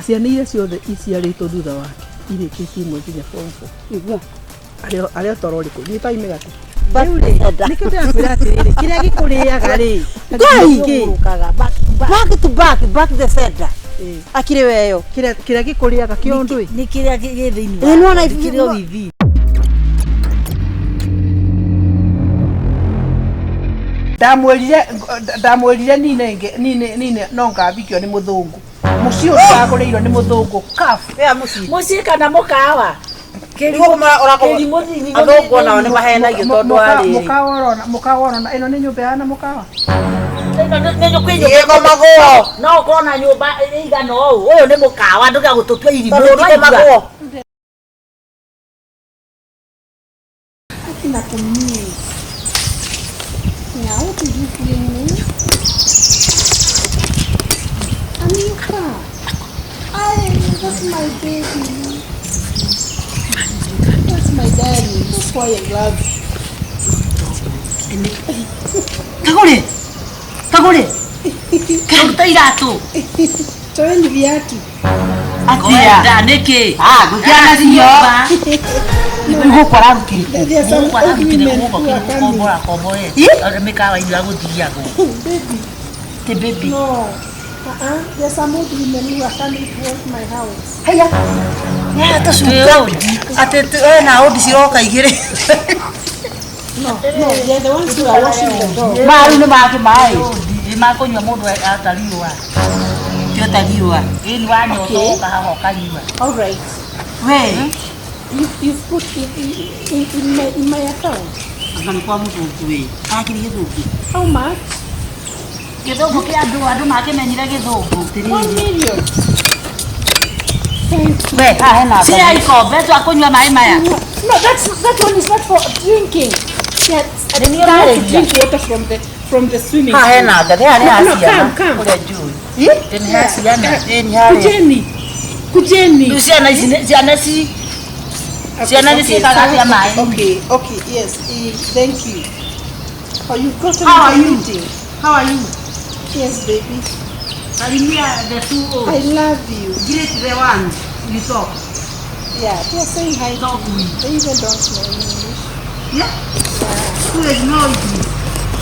B: ciana iria ciothe iciarĩtwo thutha wake irĩkĩtie imwe nginya form four.
A: Igua.
B: Arĩa toro ũrĩkũ nyitai mĩgate rĩu rĩ nĩkĩo ndĩrakwĩra atĩrĩrĩ kĩrĩa gĩkũrĩaga rĩ
A: Ngai!
C: Ũrũkaga,
A: Back to back, back the center. Akĩrĩ weyo.
B: Kĩrĩa gĩkũrĩaga kĩondo ĩ.
C: Nĩ kĩrĩa gĩ thĩinĩ
A: Ĩ, nĩwona
C: nĩ kĩrĩa ũgĩthiĩ.
B: Ndamwĩrire nine nine nine no ngabikio nĩ mũthũngũ mũciĩ ũyũ ndagũrĩirwo nĩ mũthũngũ kaf.
A: Ya mũciĩ.
C: Mũciĩ kana mũkawa?
A: Nĩguo
C: Kĩrimũ thĩinĩ.
A: Athũngũ onao nĩ mahenagio tondũ wa rĩrĩ.
B: Mũkawa ũrona mũkawa ũrona ĩno nĩ nyũmba yana mũkawa.
A: Gĩkomagwo.
C: No ũkorwo na nyũmba ĩigana ũũ ũyũ nĩ mũkawa ndũga gũtũtua irimũ.
A: Tondũ gĩkomagwo.
B: Na kũmii.
E: Yeah, what did you bring me? A new car. Ay, that's my baby. That's my daddy. That's why I love you.
C: Kagũrĩ kagũrĩ kũruta iratũ.
E: Toeni viatu.
A: Atia.
C: Kwenda nĩkĩ?
A: Ah, ngũkĩra nacio. Gũkũ ararutire.
E: There are some old women who are coming.
C: Kombora kombore mĩkawa iria gũthiagwo.
E: Baby.
C: Ti baby.
E: No. Uh-uh. There are some old women who are coming to wash my house.
A: Haya. Ya tũcuka. Atĩ ena ũndi ciroka igĩrĩ.
E: No, no, they're the ones who are washing the dog.
A: Maĩ nĩ make maĩ.
C: Nĩ makũnyua mũndũ atariũa.
A: Tio ta riũa.
C: Ĩni wanyota
E: Okay.
C: ũka haha ũkanyua.
E: All right.
A: We.
E: You've put in my account.
A: Anga nĩ kwa mũthũngũ we. Akiri gĩthũngũ.
E: How much?
C: Gĩthũngũ kĩa andũ andũ makĩmenyire gĩthũngũ.
E: 1 million. Thank you.
A: We, haha hena
C: Cia ikombe twa kũnyua maĩ maya.
E: No, that one is not for drinking. Yeah,
C: Nĩ
E: I
C: niĩ
E: have to
C: ũrarĩria.
E: drink water from the swimming
A: Haha
E: pool.
A: hena ngathĩ, haha nĩ ha
E: No,
A: ciana.
E: come, come.
A: Kũrĩa njũĩ.
C: Nĩ ha ciana.
A: Ĩ nĩ harĩa.
E: Kujeni. Kujeni.
C: Rĩu ciana ici ciana ci ciana nĩ ciĩkaga atĩa maĩ?
E: Okay, yes. Thank you. Oh, you've gotten
B: How
E: into
B: are you?
E: meeting.
B: How are you?
E: Yes, baby.
A: Salimia the two
E: I
A: old.
E: love you.
A: Greet the one you talk.
E: Yeah, they are saying hi to
A: Talk
E: you.
A: with.
E: They even don't know English.
A: Yeah? Who is know English?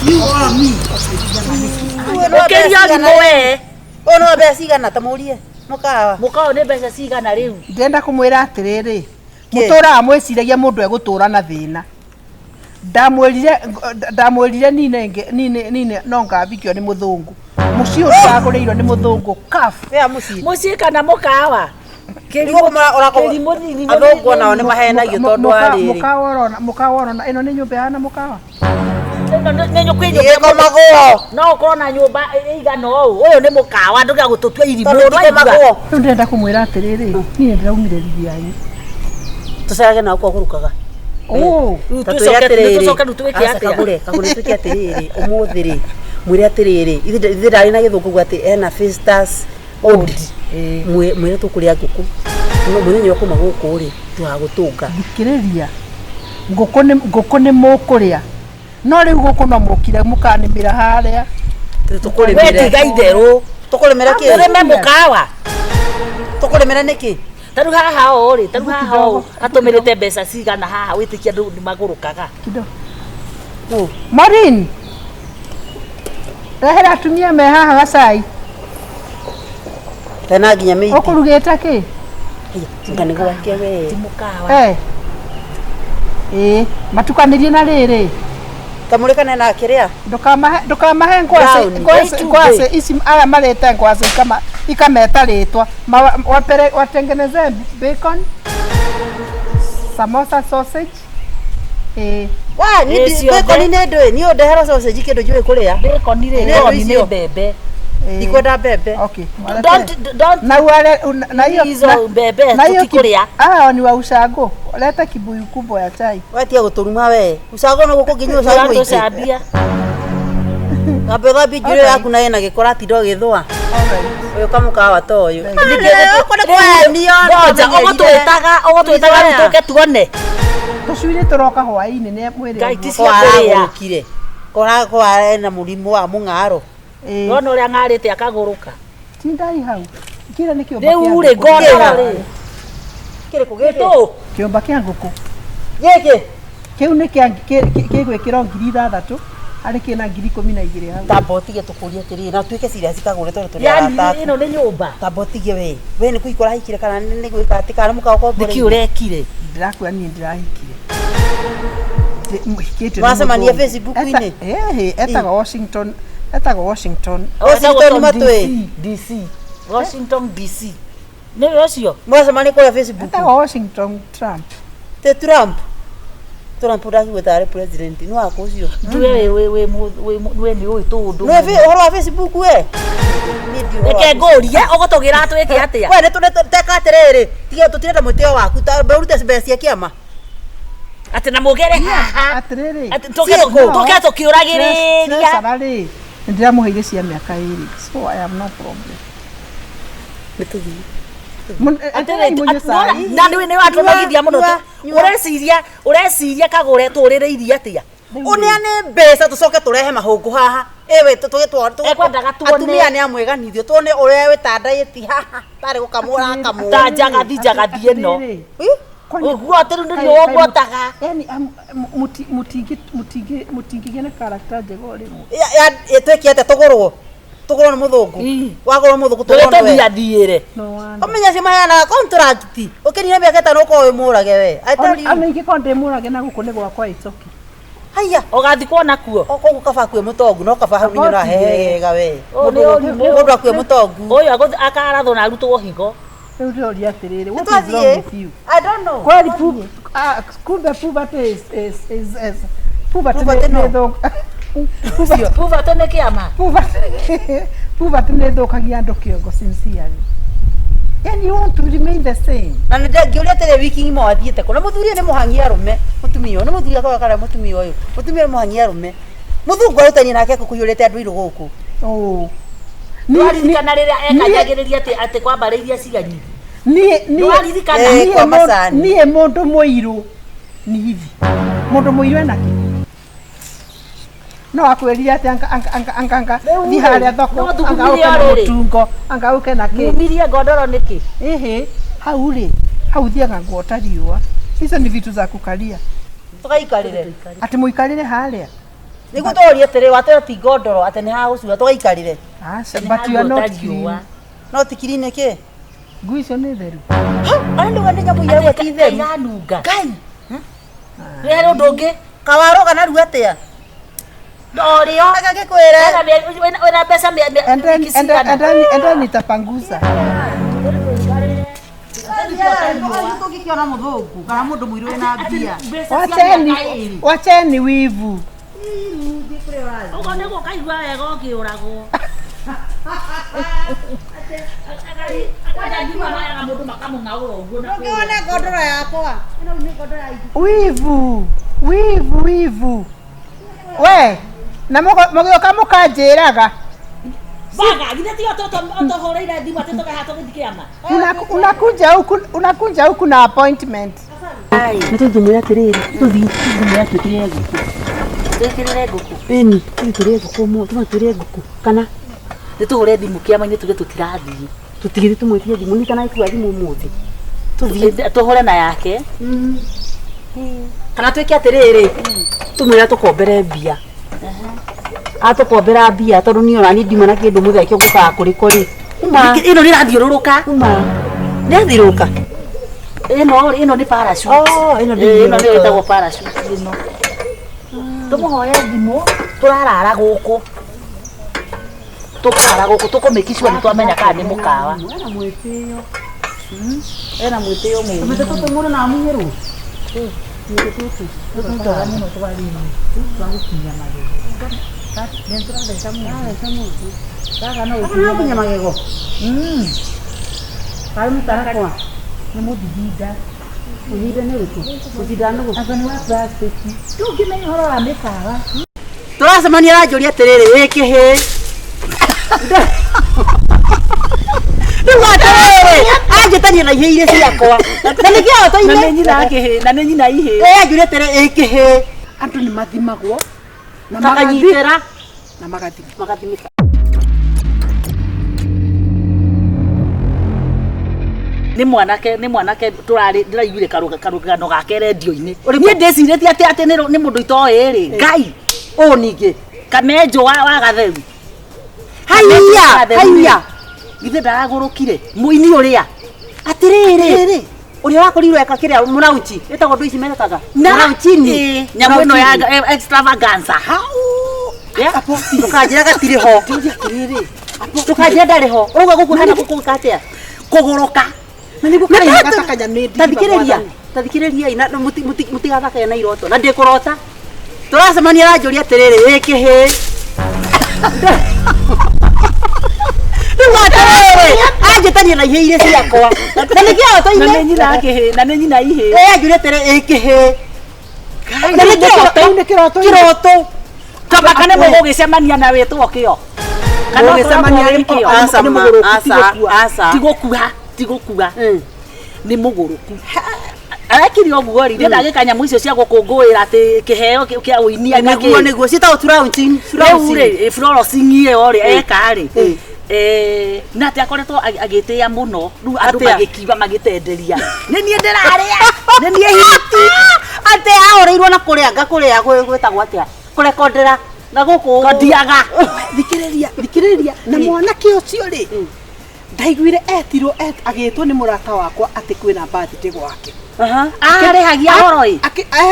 A: You or me?
C: Ũkĩria thimũ we.
A: Ũyũ no mbeca cigana ta mũrie mũkawa.
C: Mũkawa nĩ mbeca cigana rĩu?
B: Ndĩrenda kũmwĩra atĩrĩrĩ mũtũraga mwĩciragia mũndũ egũtũra na thĩna ndamwĩrire ndamwĩrire nine nine nine no ngabikio nĩ mũthũngũ mũciĩ ũyũ ndagũrĩirwo nĩ mũthũngũ kaf.
A: Ya mũciĩ.
C: Mũciĩ kana mũkawa?
A: Nĩguo
C: Kĩrimũ nĩ-
A: athũngũ onao nĩ mahenagio tondũ wa rĩrĩ.
B: Mũkawa ũrona, mũkawa ũrona, ĩno nĩ nyũmba yana mũkawa.
C: Ĩno nĩ kwĩ nyũmba
A: Igĩkomagwo.
C: no ũkorwo na nyũmba ĩigana ũũ ũyũ nĩ mũkawa ndũgĩa gũtũtua irimũ
A: Tondũ
C: ndwaigua?
A: ndikomagwo.
B: Rĩu ndĩrenda kũmwĩra atĩrĩrĩ, niĩ ndĩraumire rithiangi.
A: Tũcerage nao kwa gũrũkaga.
B: Oh,
C: Rĩu
A: Ta twĩre
C: tũcoke-
A: atĩrĩrĩ,
C: tũcoke rĩu twĩke
A: aca
C: atĩa?
A: kagũre kagũre twĩke atĩrĩrĩ ũmũthĩ rĩ mwĩre atĩrĩrĩ ithe ndarĩ na gĩthũngũ gwa atĩ ena Festus Old mwĩre tũkũrĩa ngũkũ No mũthenya wa kuma gũkũ rĩ tũgagũtũnga
B: thikĩrĩria. Ngũkũ nĩ ngũkũ nĩ mũkũrĩa. No rĩu gũkũ no mũkire mũkanĩmĩra harĩa.
C: We
A: tũkũrĩmĩre
C: tiga itherũ
A: tũkũrĩmĩra kĩ
C: tũrĩme mũkawa
A: tũkũrĩmĩra nĩkĩ
C: ta rĩu haha ũũ rĩ ta rĩu haha ũũ atũmĩrĩte mbeca cigana haha wĩtĩkia andũ nĩ magũrũkaga
B: Kido. Maureen. Rehera atumia me haha gacai.
A: tena nginya mĩiti
B: Ũkũrugĩte kĩ?
A: anga nĩ gwake we
C: ti mũkawa
B: Eh. Ĩĩ, matukanĩrie na rĩrĩ.
A: kamũrĩ kana na kĩrĩa
B: Ndũkamahe ndũkamahe ngwacĩ
A: Brown.
B: ngwacĩ
C: Itumbĩ.
B: ngwacĩ ici aya marĩte ngwacĩ ikama ikameta rĩtwa wapere watengeneze bacon samosa sausage ĩĩ
A: wa
C: Ĩ, ciothe.
A: bacon nĩ ndũĩ niĩ ũndehera sausage kĩndũ njũĩ kũrĩa
C: bacon rĩ
A: Nĩ
C: corn
A: icio.
C: nĩ mbembe
B: ĩĩ.
A: ndikwenda mbembe
B: Okay.
C: don't don't
B: na wale na hiyo
C: Hizo
B: na-
C: mbembe
B: na hiyo
C: tũtikũrĩa.
B: Hao ni wa ushago. Leta kibuyu kubwa ya chai.
A: wetia gũtũruma we ucago no gũkũ nginya ucago mũingĩ
C: tũcambia
A: Gambe ũthambie njuĩrĩ
B: Okay.
A: yaku na ĩna gĩko ũratinda ũgĩthũa
B: Alright.
A: ũyũ kamũkawa ta ũyũ
C: ngoja ũgũtwĩtaga ũgũtwĩtaga rĩu tũke tuone
B: Tũcui tũroka hwaĩ-inĩ nĩ mwĩrĩ.
C: Ngai ti
B: ũguo.
C: cia kũrĩa.
A: aragũrũkire kora ena mũrimũ wa mũng'aro
B: Ĩĩ.
C: wona ũrĩa ng'arĩte akagũrũka
B: Tindai hau. Kĩrĩa nĩ kĩũmba
C: rĩu
B: kĩa
C: rĩ
B: ngũkũ.
C: ngondoro rĩ
A: kĩrĩkũ gĩkĩ
C: gĩtũ
B: Kĩũmba kĩa ngũkũ.
A: gĩkĩ
B: Kĩu nĩ kĩa kĩgwĩkĩrwo 6,000 harĩ kĩna 12,000 hau.
A: tamba ũtige tũkũrie atĩrĩrĩ na tuĩke serious kagũre tondũ tũrĩ
C: yani
A: arata aku.
C: ĩno nĩ nyũmba
A: tamba ũtige we we nĩ kũhika ũrahikire kana nĩ gwĩka atĩ kana mũkawa
C: nĩkĩ ũrekire
B: Ndĩrakwĩra niĩ ndĩrahikire. Hikĩtio nĩ
A: Mwacemania
B: mũthũngũ.
A: Facebook-inĩ?
B: Ĩhĩ, etagwo Washington, etagwo Washington.
A: Washington matwĩ.
C: DC Washington DC nĩwe ũcio
A: mwacemania kũrĩa Facebook
B: Etagwo Washington Trump.
A: te Trump Trump ndakigwe tarĩ president nĩ waku ũcio
C: nduwe we nĩ ũĩ tũũndũ
A: nĩ ũhoro wa Facebook we Niĩ ndiũĩ ũhoro wa
C: reke ngũrie ũgũtũgĩra twĩke atĩa
A: we nĩ teka atĩrĩrĩ tiga tũtirenda mwĩtĩo waku ta ũrute mbeca cia kĩama
C: atĩ na mũgere haha
B: Atĩrĩrĩ.
C: atĩ tũke
A: Ciĩkũ?
C: tũke tũkĩũragĩrĩria
B: Treasurer rĩ, nĩ ndĩramũheire cia mĩaka ĩrĩ. So I have no problem.
A: nĩ tũthiĩ
B: Etererai mũnyue cai.
C: na nĩ nĩ watũnogithia mũno
A: Nyua, nyua.
C: ũreciria ũreciria kagũre tũrĩrĩirie atĩa
A: ũneane mbeca tũcoke tũrehe mahũngũ haha ĩwe
C: Ekwendaga tuone.
A: atumia nĩ amwĩganithio tuone ũrĩa wĩtandaĩti haha tarĩ gũkamwo ũrakamwo
C: Ta njagathi njagathi ĩno.
B: Atĩrĩrĩ,
A: Ĩ?
B: kwani-
C: ũguo atĩ rĩu nĩruo ũguotaga
B: Yani mũtingĩgĩa na karakta njega o rĩmwe.
A: Twĩke atĩa tũgũrwo tũgũrwo nĩ mũthũngũ
C: Ĩ.
A: wagũrwo nĩ mũthũngũ
C: tũrĩ
A: tũgũrwo nĩ we
C: tũthiathiĩre
B: No wonder.
A: ũmenya acio maheanaga contract ũkĩnina mĩaka ĩtano ũkorwo wĩ mũrage we I tell you.
B: Ona ingĩkorwo ndĩ mũrage na gũkũ nĩ gwakwa it's okay.
A: haiya
C: ũgathikwo nakuo
A: koguo kaba akue mũtongu no kaba hau nĩ ũrahehega we
C: Ũyũ nĩ ũrimũ.
A: mũndũ akue mũtongu
C: ũyũ akarathwo na arutwo higo
B: Rĩu ndĩroria atĩrĩrĩ, what is wrong
A: nĩtwathiĩ
B: with you?
A: I don't know
B: Kweli kumbe puberty is is is puberty
A: Puberty
B: nĩ
A: no.
B: thũk- puberty
C: puberty nĩ kĩama
B: puberty puberty nĩ thũkagia andũ kĩongo sincerely. And you want to remain the same.
A: Na nĩ ngĩũria atĩrĩ wiki ng'ima wathiĩte kũ na mũthuri ũyũ nĩ mũhang'i arũme mũtumia ũyũ nĩ mũthuri akorwo kana mũtumia ũyũ mũtumia ũyũ nĩ mũhang'i arũme mũthungu arutanie nake kũiyũrĩte andũ irũ gũkũ
B: Oh.
C: Nĩwaririkana rĩrĩa ekanjagĩrĩria atĩ atĩ kwambarĩirie ciganyi
B: Niĩ niĩ
C: Nĩwaririkana?
A: Eh,
B: niĩ
A: kwa macani.
B: niĩ mũndũ mũirũ ni hivi. Mũndũ mũirũ ena kĩ? No akwĩrire atĩ anga anga anga anga anga
C: Rĩu
B: thiĩ
C: rĩ,
B: harĩa thoko
C: no
B: anga
C: thugumirie
B: ũke na
C: rĩrĩ.
B: mũtungo anga ũke na kĩ
C: mumirie ngondoro nĩkĩ
B: Ehe, hau rĩ hau thiaga nguota riũa. Hizo ni vitu za kukalia.
A: tũgaikarĩre
B: Atĩ mũikarĩre harĩa.
A: nĩguo tũrie atĩrĩ watwĩra ti ngondoro atĩ nĩ hagũcura tũgaikarĩre
B: Aca, but you are not clean.
A: no ti kirini kĩ
B: Ngui icio nĩ theru.
A: arĩa ndauga nĩ nyamũ iria ti theru
C: iranunga
A: ngai
C: nĩ harĩ ũndũ ũngĩ
A: kawaroga narua atĩa
C: orĩo
A: agagĩkwĩre
C: wĩna mbeca
B: And then,
C: wiki
B: and then,
C: cigana
B: and then, and then itapanguza.
A: Tũngĩkĩona mũthũngũ kana mũndũ mũirũ wĩna mbia.
B: Wacheni, wacheni wivu.
C: Ũguo nĩguo ũkaigua wega ũkĩũragwo.
A: Ũngĩona ngondoro yakwa.
B: Wivu, wivu, wivu. We, na mũgĩũka mũkanjĩraga.
C: Baga, githĩ tiyo tũhũrĩire thimũ atĩ tũkaha tũgĩthiĩ kĩama?
B: Unakuja huku na appointment.
A: Nĩ tũthimwĩre atĩrĩrĩ, tũthiĩ tũthimwĩre twĩkĩrĩre ngũkũ.
C: Twĩkĩrĩre ngũkũ.
A: Ĩni, tũthiĩ tũrĩe ngũkũ ũmũthĩ, tũthiĩ tũrĩe ngũkũ. Kana
C: Nĩ tũhũre thimũ kĩama-inĩ tuge tũtirathiĩ.
A: tũtigĩthiĩ tũmwĩtie thimũ, nĩ kana ĩkua thimũ ũmũthĩ.
C: Tũthiĩ tũhũre na yake.
A: Kana twĩke atĩrĩrĩ, tũmwĩre tũkombere mbia. Atũkombera mbia tondũ niĩ ona niĩ ndiuma na kĩndũ mũthenya kĩo ngũkaga kũrĩ kũrĩ. Uma,
C: Ĩno nĩ ĩrathiũrũrũka.
A: uma. Nĩ athiũrũrũka.
C: Ĩno ĩno nĩ parachute.
A: Oh, ĩno
C: Ĩno nĩyo
A: ndĩngĩũrũka.
C: ĩtagwo parachute ĩno. Tũmũhoe thimũ tũrarara gũkũ. Tũkũrara gũkũ tũkũmĩkicua nĩ twamenya kana nĩ mũkawa.
A: Ena mwĩtĩo.
C: Ena mwĩtĩo mũũru.
A: Tũmĩtĩ tũtũ mũndũ na amunyĩrwo. Tũmĩtĩ tũtũ.
C: Tũtwara mũno twarĩni. Twagũkinya magego. Nĩtũratheca mũndũ. Gaka no
A: Gaka no gũkinya magego. Karĩ mũtarakwa.
C: Nĩ mũthithinda.
A: Mũthinda nĩ ũrĩkũ? Mũthinda nĩ ũrĩkũ?
C: Anga nĩ wa plastic. Ndũngĩmenya ũhoro wa mĩkawa.
A: Tũracemania aranjũria atĩrĩrĩ, wĩ kĩhĩ? Rĩu atĩrĩrĩ, anjĩtania na ihĩ iria ciakwa. Na nĩ kĩroto-inĩ.
C: Na nĩ nyina kĩhĩ, na nĩ nyina ihĩ.
A: Ĩ anjũria atĩrĩ, ĩ kĩhĩ?
B: Andũ nĩ mathimagwo na
A: Makanyitĩra.
B: na magathima.
A: Magathimĩka.
C: Nĩ mwanake, nĩ mwanake tũrarĩ ndĩraiguire karũgano gake rendio-inĩ. Niĩ ndĩcirĩtie atĩ atĩ nĩ mũndũ itoĩ rĩ. Ngai,
A: Ũũ ningĩ.
C: Kamenjo wa Gatheru.
A: Haiya, haiya.
C: Githĩ ndaragũrũkire mũini ũrĩa.
A: Atĩrĩrĩ, ũrĩa wakorirwo eka kĩrĩa mũrauchi, ĩtagwo ndũ ici mekaga. Mũrauchini.
C: Nyamũ ĩno ya extravaganza.
A: Ndũkanjĩra gatirĩ ho. Ndũkanjĩra ndarĩ ho. Ũrauga gũkũ hana gũkũ gwĩka atĩa?
C: Kũgũrũka.
B: Na nĩguo karaihu gatakanya nĩ
A: Ta thikĩrĩria, ta thikĩrĩriai na mũtigathakae na iroto na ndĩkũrota. Tũracemania aranjũria atĩrĩrĩ, wĩ kĩhĩ? Rĩu atĩrĩrĩ, anjĩtania na ihĩ iria ciakwa. Na nĩ kĩroto-inĩ.
C: Na nĩ nyina kĩhĩ, na nĩ nyina ihĩ.
A: Ĩ anjũria atĩrĩ, ĩ kĩhĩ? Na nĩ
B: kĩroto-inĩ, kĩroto-inĩ.
A: Kĩroto.
C: Tondũ kana mũgũgĩcemania na wĩtwo kĩo. Kana
B: Mũgũgĩcemania
C: ũtũragwo wĩ kĩo.
A: Aca,
B: Nĩ mũgũrũku, ti
A: aca,
B: gũkua.
A: aca.
C: Ti gũkua, ti gũkua. Nĩ mũgũrũku. Arekire ũguo rĩ, ndĩrenda agĩka nyamũ icio cia gũkũngũĩra atĩ kĩheo kĩa ũini eka
A: Nĩguo,
C: kĩ.
A: nĩguo, ciĩtagwo turaunching,
C: Rĩu rĩ, florosing ĩyo rĩ, eka rĩ. Na atĩ akoretwo agĩtĩĩa mũno, rĩu andũ
A: Atĩa?
C: magĩkiuga magĩtenderia. Nĩ niĩ ndĩrarĩa, nĩ niĩ hiti.
A: Atĩ ahũrĩirwo na kũrĩa, nga kũrĩa gwĩtagwo atĩa? Kũrekondera na gũkũ.
C: Kondiaga.
B: Thikĩrĩria, thikĩrĩria. Na mwanake ũcio rĩ, ndaiguire etirwo agĩtwo nĩ mũrata wakwa atĩ kwĩna birthday gwake.
C: Arĩhagia horo ĩ?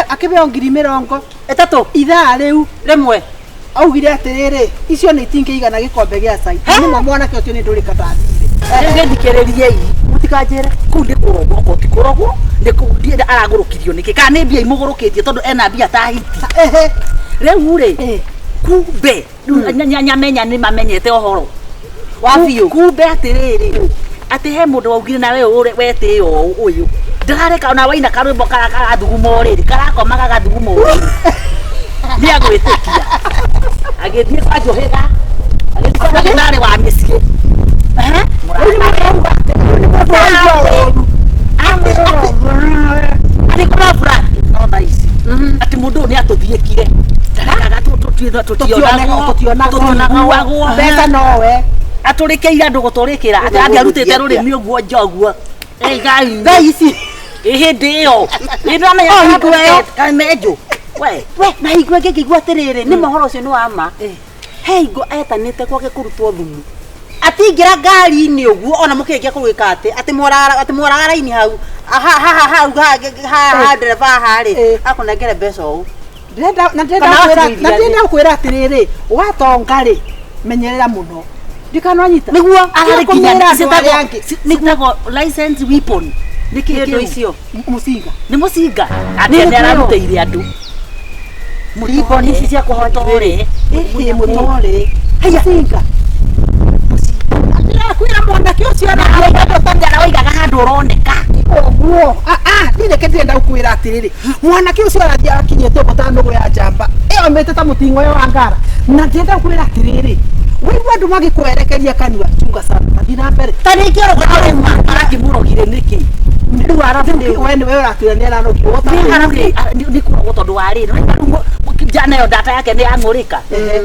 B: Akĩheo ngiri mĩrongo
A: ĩtatũ.
B: Ithaa rĩu
A: rĩmwe.
B: Augire atĩrĩrĩ, icio nĩ itingĩigana gĩkombe gĩa cai. Nĩ ma mwanake ũcio nĩ ndũrĩka ndathire.
C: Rĩu gĩthikĩrĩriei.
A: Mũtikanjĩre.
C: Kũu nĩ kũrogwo, okorwo ti kũrogwo, nĩ kũu ndienda aragũrũkirio nĩkĩ? Kana nĩ mbia imũgũrũkĩtie tondũ ena mbia ta hiti. Rĩu rĩ, kumbe, rĩu nyamenya nĩ mamenyete ũhoro.
A: Wa biũ.
C: Kumbe atĩrĩrĩ, atĩ he mũndũ waugire nawe wetĩo ũũ ũyũ. Ndarareka ona waina karwĩmbo karathuguma ũrĩrĩ, karakoma gagathuguma ũrĩrĩ. Nĩ agwĩtĩkia. Agĩthiĩ kwa Njohĩga, agĩthiĩ kwa ndagĩtarĩ wa mĩciĩ. Atĩ kũra Frank, no thaa ici. Atĩ mũndũ ũyũ nĩ atũthiĩkire. Ndarekaga tũtionagwo, tũtiguagwo.
B: Mbeca nowe.
C: Atũrĩkĩire andũ gũtũrĩkĩra. Atĩ atĩ arutĩte rũrĩmĩ ũguo nja ũguo. Ĩ Ngai.
A: Thaa ici.
C: Ĩ hĩndĩ ĩyo. Ĩ ndĩramenya
A: O hingo ĩyo.
C: Kamenjo. We.
A: We, na hingo ĩngĩ ngĩigua atĩrĩrĩ, nĩ ma ũhoro ũcio nĩ wa ma. He hingo etanĩte gwake kũrutwo thumu. Atingĩra ngari-inĩ ũguo ona mũkĩrĩkia kũgwĩka atĩ, atĩ mworaga raini hau, ha hau, ha ndereba haha rĩ, akũnengere mbeca ũũ.
B: Ndĩrenda, na ndĩrenda
A: Kana
B: kwĩra,
A: wacuithia
B: na ndĩrenda
A: thĩ.
B: kwĩra atĩrĩrĩ, watonga rĩ, menyerera mũno. Ndikanwanyita.
A: Nĩguo,
C: Ararĩ
B: Kũmĩra
C: nginya
B: andũ arĩa angĩ.
C: ciĩtagwo license weapon. Nĩkĩ
A: Nĩ
C: kĩu?
A: icio
B: Mũcinga.
C: Nĩ mũcinga.
A: Nĩ
C: Atĩ nĩ
A: gĩkũyũ.
C: ararutĩire andũ.
A: Ribbon ici cia
C: Mũtore.
B: Ĩhĩ mũtore. Haya cinga. Ndĩrakwĩra mwanake ũcio
C: Araugaga handũ ũroneka.
B: Ũguo. Ah ah, niĩ reke ndĩrenda gũkwĩra atĩrĩrĩ. Mwanake ũcio arathiĩ akinyĩte ũguo ta nũgũ ya njamba. Ĩyo mĩte ta mũting'oe wa ngara. Na ndĩrenda gũkwĩra atĩrĩrĩ. Waigua andũ magĩkwerekeria kanua chunga sana. Tathiĩ na mbere.
A: Ta rĩngĩ
C: Aruma arakĩmũrogire nĩkĩ?
B: Rĩu arabu we nĩwe ũratwĩra nĩ ararogirwo.
C: Nĩ kũrogwo tondũ wa rĩrĩ. Jana ĩyo data yake nĩ yang'ũrĩka.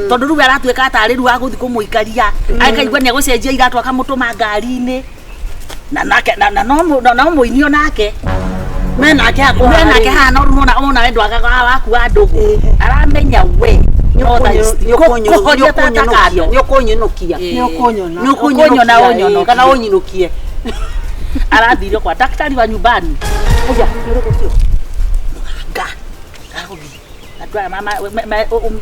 C: Tondũ rĩu aratuĩka tarĩ rĩu agũthiĩ kũmũikaria. Akaigua nĩ egũcenjia iratũ akamũtũma ngari-inĩ. Na nake na no mũini onake.
A: Menake hakuhĩ.
C: Menake haha no rĩu ona we ndwagaga waku wa ndũgũ. Aramenya we. Kũhoria tata kando.
A: Nĩ ũkũnyũnũkia.
B: Nĩ ũkũnyona.
A: Nĩ
C: Ũkũnyona ũnyonokie.
A: Kana ũnyinũkie.
C: Arathire kwa daktari wa nyumbani.
A: Aya, nĩ ũrĩkũ ũcio?
C: Nga. Agũthiĩ. Andũ aya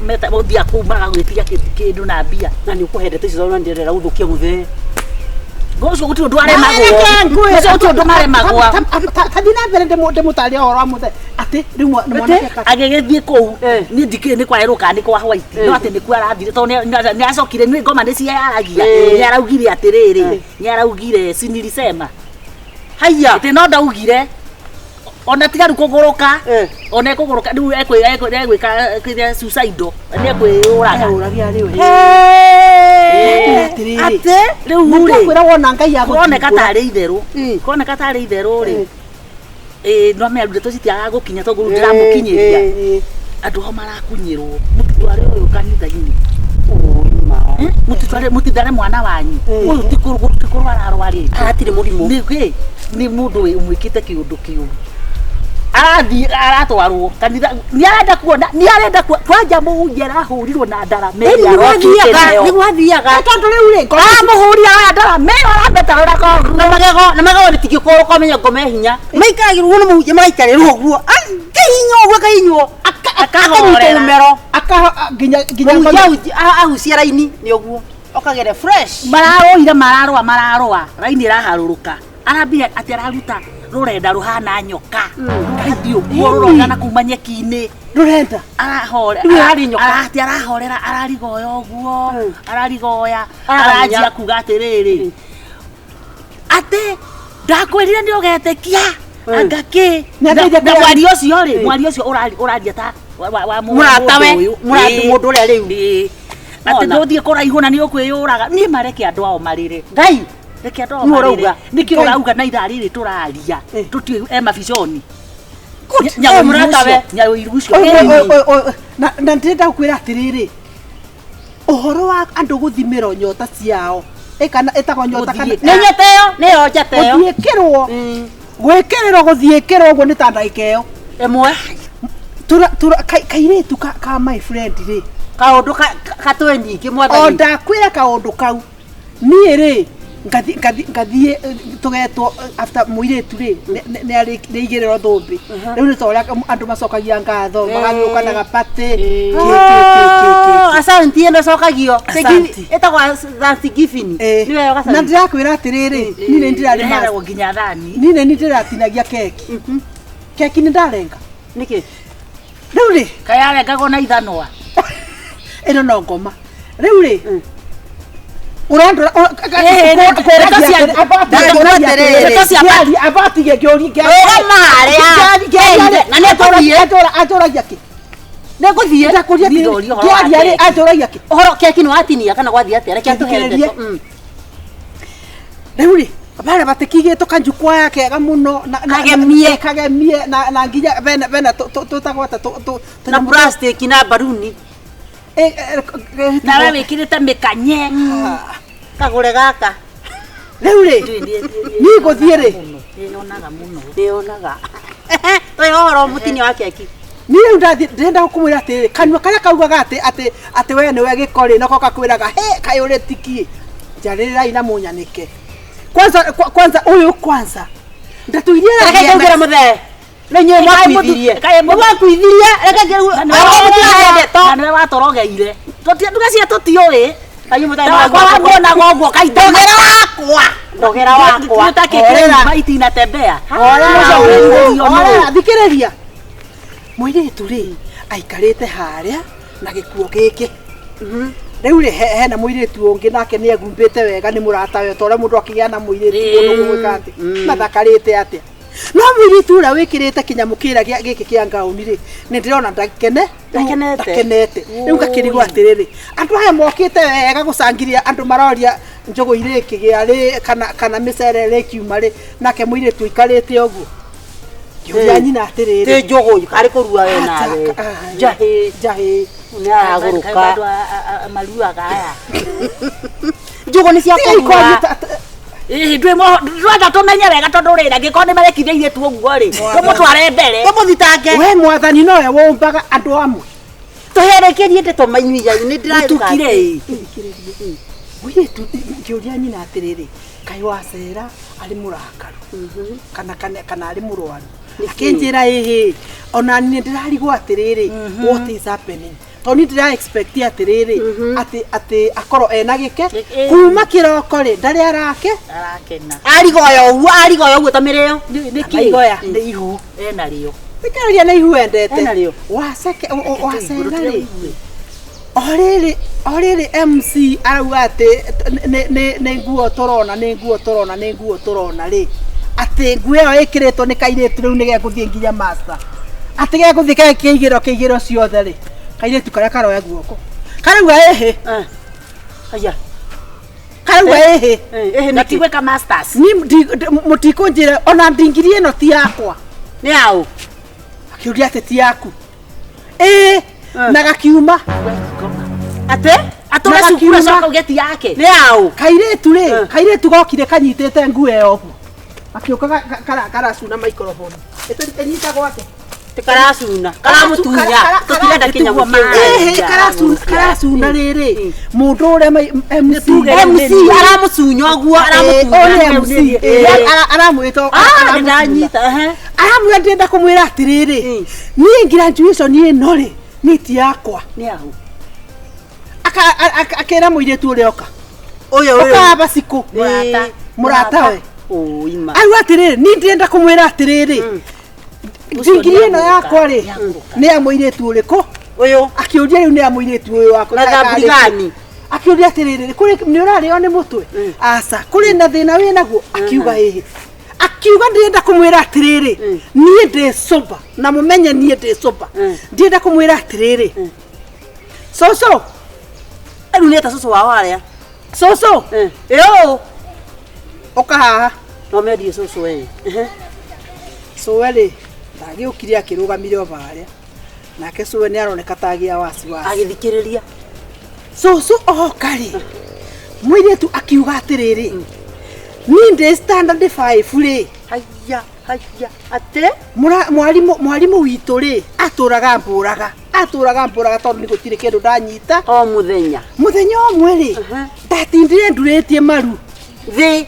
C: meta ũthiaga kũu magagwĩtia kĩndũ na mbia.
A: Na nĩ ũkũhendete icio tondũ ndĩrenda gũthũkia mũthee.
C: Ũcio gũtirĩ ũndũ aremagwo. Ũcio gũtirĩ ũndũ maremagwo.
B: Tathiĩ na mbere ndĩmũtarie ũhoro wa mũthee. Atĩ rĩu mwanake
C: Agĩgĩthiĩ kũu
A: Eh.
C: niĩ ndikĩũĩ nĩ kwa erũ kana nĩ kwa white no atĩ nĩkuo arathire tondũ nĩ acokire nĩ ngoma nĩ cieyaragia.
A: Eh.
C: Nĩ araugire atĩrĩrĩ, nĩ araugire si nilisema.
A: Haiya.
C: Atĩ no ndaugire ona tiga rĩu kũgũrũka.
A: Eh.
C: Ona ekũgũrũka rĩu egwĩka kĩrĩa suicidal nĩ ekwĩyũraga.
B: Eũragia rĩu.
C: Eh.
A: Atĩ
C: Rĩu rĩ
B: Kwĩra wona Ngai
C: kũroneka
B: agũtungũra.
C: tarĩ itherũ. Kũroneka tarĩ itherũ rĩ. Ĩĩ no mea ndeto citiagaga gũkinya tondũ rĩu ndĩramũkinyĩria. Andũ ao marakunyĩrwo mũtitware ũyũ kanitha-inĩ. Mũtitware mũtithare mwana wanyu. Ũyũ ti kũrwara arwarĩte.
A: Hatirĩ mũrimũ.
C: Nĩ kĩ? Nĩ mũndũ ũmwĩkĩte kĩũndũ kĩũru. Arathiĩ aratwarwo kanitha nĩ arenda kuona nĩ arenda kwanja mũhunjia arahũrirwo na ndarama ĩrĩa arokire nayo.
A: Nĩ gwathiaga.
B: Tondũ rĩu rĩ
C: Aramũhũrira oya ndarama ĩyo arametarũra
A: Na magego na magego nĩ tingĩkorwo ũkamenya ngoma e hinya. Maikaragĩrwo nĩ mũhunjia magaikarĩrwo ũguo. Akahinywo ũguo akahinywo. Akanyita
C: Akahorera.
A: mũmero.
B: Aka nginya nginya
A: Mũhunjia ahucia raini nĩ ũguo. Okagere fresh.
C: Mararũire mararũa mararũa raini ĩraharũrũka arambire atĩ araruta rũrenda rũhana nyoka rũrathiĩ ũguo rũrongana kuma nyeki-inĩ.
B: Rũrenda.
C: Arahore
A: Rĩu ĩrarĩ nyoka.
C: Atĩ arahorera ararigoya ũguo ararigoya
A: Ararinya.
C: aranjia kuga atĩrĩrĩ atĩ ndakwĩrire nĩ ũgetĩkia anga kĩ.
B: Nĩ andeithia
C: Na
B: kũrĩa-
C: mwaria ũcio rĩ, mwaria ũcio ũraria ta wa
A: Mũratawe,
C: mũndũ ũyũ.
A: mũrata mũndũ ũrĩa rĩu.
C: Ĩĩ. Atĩ
A: Ona.
C: ndũthiĩ kũraihu na nĩ ũkwĩyũraga niĩ mareke andũ ao marĩre.
A: Ngai.
C: Reke andũ ao
A: Nĩ
C: marĩre.
A: ũrauga.
C: Nĩkĩ ũrauga na ithaa rĩrĩ tũraria tũtiũĩ e mabiconi.
A: Eh, mũratawe.
C: Nyawĩiru ũcio.
B: Na ndĩrenda gũkwĩra atĩrĩrĩ ũhoro wa andũ gũthimĩrwo nyota ciao ĩkana ĩtagwo nyota kana
C: Gũthiĩka.
A: Nĩ nyota ĩyo, nĩyo njata ĩyo.
B: gũthiĩkĩrwo gwĩkĩrĩrwo gũthiĩkĩrwo ũguo nĩ ta ndagĩka ĩyo.
A: Ĩmwe.
B: Kairĩtu ka my friend rĩ
A: Kaũndũ katũe nyingĩ
B: o
A: mwathani.
B: Ndakwĩra kaũndũ kau niĩ rĩ ngathiĩ tũgetwo after mũirĩtu rĩ nĩ aigĩrĩrwo thũmbĩ rĩu nĩ ta ũrĩa andũ macokagia ngatho magagĩũka na gapatĩ kĩ, kĩ, kĩ, kĩ, kĩ.
A: Asante ĩno ĩcokagio.
B: Asante.
A: Ĩtagwo thanksgiving.
B: Eh,
A: Nĩ wega
B: na
A: Asante.
B: ndĩrakwĩra atĩrĩrĩ niĩ nĩ ndĩrarĩ
C: Ĩheagwo nginya thani.
B: niĩ nĩ ndĩratinagia keki keki nĩ ndarenga.
A: Nĩkĩ?
B: Rĩu rĩ
C: Kaĩ arengagwo na ithanwa?
B: Ĩno no ngoma rĩu rĩ ũrandora. Abatigie
A: Rũgama harĩa. Na nĩ ngũthiĩ.
B: Anjũragia kĩ?
A: Nĩ ngũthiĩ.
B: Ndakũria
C: Niĩ ndoria ũhoro wa
B: kĩaria rĩ
C: keki.
B: Anjũragia kĩ?
A: Ũhoro keki nĩ watinia kana gwathiĩ atĩa? Reke atũhe
B: Thikĩrĩrie.
A: ndeto.
B: Rĩu rĩ barĩa batikigĩtwo kanjukwaya kega mũno
A: Kagemie.
B: Kagemie na nginya bena tũtagwo atĩa
A: Na plastic na baruni.
C: Nawe wĩkĩrĩte mĩkanye.
A: Kagũre gaka.
B: Rĩu rĩ niĩ ngũthiĩ rĩ
C: Nĩyonaga mũno.
A: Nĩyonaga. Tũhe ũhoro mũtinio wa keki.
B: Niĩ rĩu ndathiĩ ndĩrenda kũmwĩra atĩrĩrĩ kanua karĩa kaugaga atĩ we nĩwe gĩko rĩ nako gakwĩraga he kaĩ ũrĩ tikiĩ njarĩrĩrai na mũnyanĩke kwanza kwanza ũyũ kwanza ndatũirie
A: Reke ngũgĩre mũthee. Nĩ inyuĩ mwakuithirie.
C: Kaĩ
A: Nĩ mwakuithirie. Reke ngĩre.
C: Na nĩwe watorogeire. Nduga cia tũtiũĩ.
A: Kayu mũtarĩ
C: Wakwa wamuonaga ũguo kaita
A: Ndogera wakwa. Ndogera wakwa.
C: Tutakĩkĩra itinatembea.
B: Horera, thikĩrĩria mũirĩtu rĩ aikarĩte harĩa na gĩkuo gĩkĩ rĩu rĩ hena mũirĩtu ũngĩ nake nĩ egumbĩte wega nĩ mũratawe ta ũrĩa mũndũ akĩgĩa na mũirĩtu mũndũ gwĩka atĩ mathakarĩte atĩa no mũirĩtu ũrĩa wĩkĩrĩte kĩnyamũ kĩrĩa gĩkĩ kĩa ngaũni rĩ nĩ ndĩrona ndakenete rĩu ngakĩrigwo atĩrĩrĩ andũ aya mokĩte wega gũcangiria andũ maroria njũgũ irĩkĩgĩa rĩ kana mĩcere ĩrĩkiuma rĩ nake mũirĩtu aikarĩte ũguo ngĩũria nyina atĩrĩrĩ
A: Ti njũgũ karĩ kũrua we nawe. Njahĩ
B: njahĩ
A: nĩ aragũrũka.
C: Maruaga aya.
A: Njũgũ nĩ cia kũrua.
C: Ĩĩ ndwenda tũmenye wega tondũ rĩrĩ angĩkorwo nĩ marekire airĩtu ũguo rĩ tũmũtware mbere
A: Tũmũthitange.
B: We mwathani nowe wũmbaga andũ amwe.
A: Tũherekerie ndeto mainyuia nĩ
C: ndĩratukire ĩ.
B: Mũirĩtu ngĩũria nyina atĩrĩrĩ kaĩ wacera arĩ mũrakaru kana arĩ mũrwaru akĩnjĩra ĩhĩ ona niĩ ndĩrarigwo atĩrĩrĩ what is happening tondũ niĩ ndĩra expect atĩrĩrĩ atĩ atĩ akorwo ena gĩke kuma kĩroko rĩ ndarĩ arake
C: arakena
A: arigoya ũguo arigoya ũguo ta mĩrĩo
C: nĩkĩ
B: maigoya nĩ ihu
C: ena rĩo
B: thikĩrĩria nĩ ihu endete
A: Ena rĩo.
B: waceke wacera rĩ o rĩrĩ MC arauga atĩ nĩ nguo tũrona nĩ nguo tũrona nĩ nguo tũrona rĩ atĩ nguo ĩyo ĩkĩrĩtwo nĩ kairĩtu rĩu nĩ gegũthiĩ nginya master atĩ gegũthiĩ kĩigĩro kĩigĩro ciothe rĩ kairĩtu karĩa karoya guoko karauga ĩhĩ
A: aya
B: karauga ĩhĩ
A: ĩhĩ
C: na ti gwĩka masters
B: ni mũtikũnjĩra ona ndingiri ĩno ti yakwa
A: nĩ yaũ
B: akiũria atĩ ti yaku ĩĩ na gakiuma
A: atĩ
C: atũre cukuru acoka uge ti yake
A: nĩ yaũ
B: kairĩtu rĩ kairĩtu gokire kanyitĩte nguo ĩyo ũguo akiũka karacuna microphone ĩnyitagwo atĩa
A: Karacuna karamũtunya tũtirenda kĩnyamũ
B: kĩu karacuna rĩrĩ mũndũ ũrĩa MC
A: MC aramũcunya ũguo aramũtunya
B: MC aramwĩta
A: ndanyita
B: aramwĩra ndĩrenda kũmwĩra atĩrĩrĩ niĩ graduation ĩno rĩ nĩ ti yakwa
A: nĩ yaũ
B: akĩra mũirĩtu ũrĩa oka
A: ũyũ ũyũ
B: ũkaba cikũ mũratawe
A: ũima
B: auga atĩrĩrĩ niĩ ndĩrenda kũmwĩra atĩrĩrĩ ndingiri ĩno yakwa rĩ nĩ ya mũirĩtu ũrĩkũ
A: ũyũ
B: akĩũria rĩu nĩ ya mũirĩtu ũyũ wakwa
A: na thamburi gani
B: akĩũria atĩrĩrĩ kũrĩ nĩ ũrarĩo nĩ mũtwe aca kũrĩ na thĩna wĩ naguo akiuga ĩhĩ akiuga ndĩrenda kũmwĩra atĩrĩrĩ niĩ ndĩ sober na mũmenye niĩ ndĩ sober ndĩrenda kũmwĩra atĩrĩrĩ cũcũ
A: rĩu nĩ ta cũcũ wao arĩa
B: cũcũ
A: ĩũ
B: ũka haha
A: no mendie cũcũ ĩ
B: cũwe rĩ ndagĩũkire akĩrũgamire o harĩa nake cũwe nĩ aroneka ta agĩa wasiwasi
A: agĩthikĩrĩria
B: cũcũ oka rĩ mũirĩtu akiuga atĩrĩrĩ niĩ ndĩ standard 5 rĩ
A: haya haya atĩ
B: mwarimũ witũ rĩ atũraga mbũraga tondũ nĩ gũtirĩ kĩndũ ndanyita
A: o mũthenya
B: mũthenya ũmwe rĩ ndatindire ndurĩtie maru
A: thĩ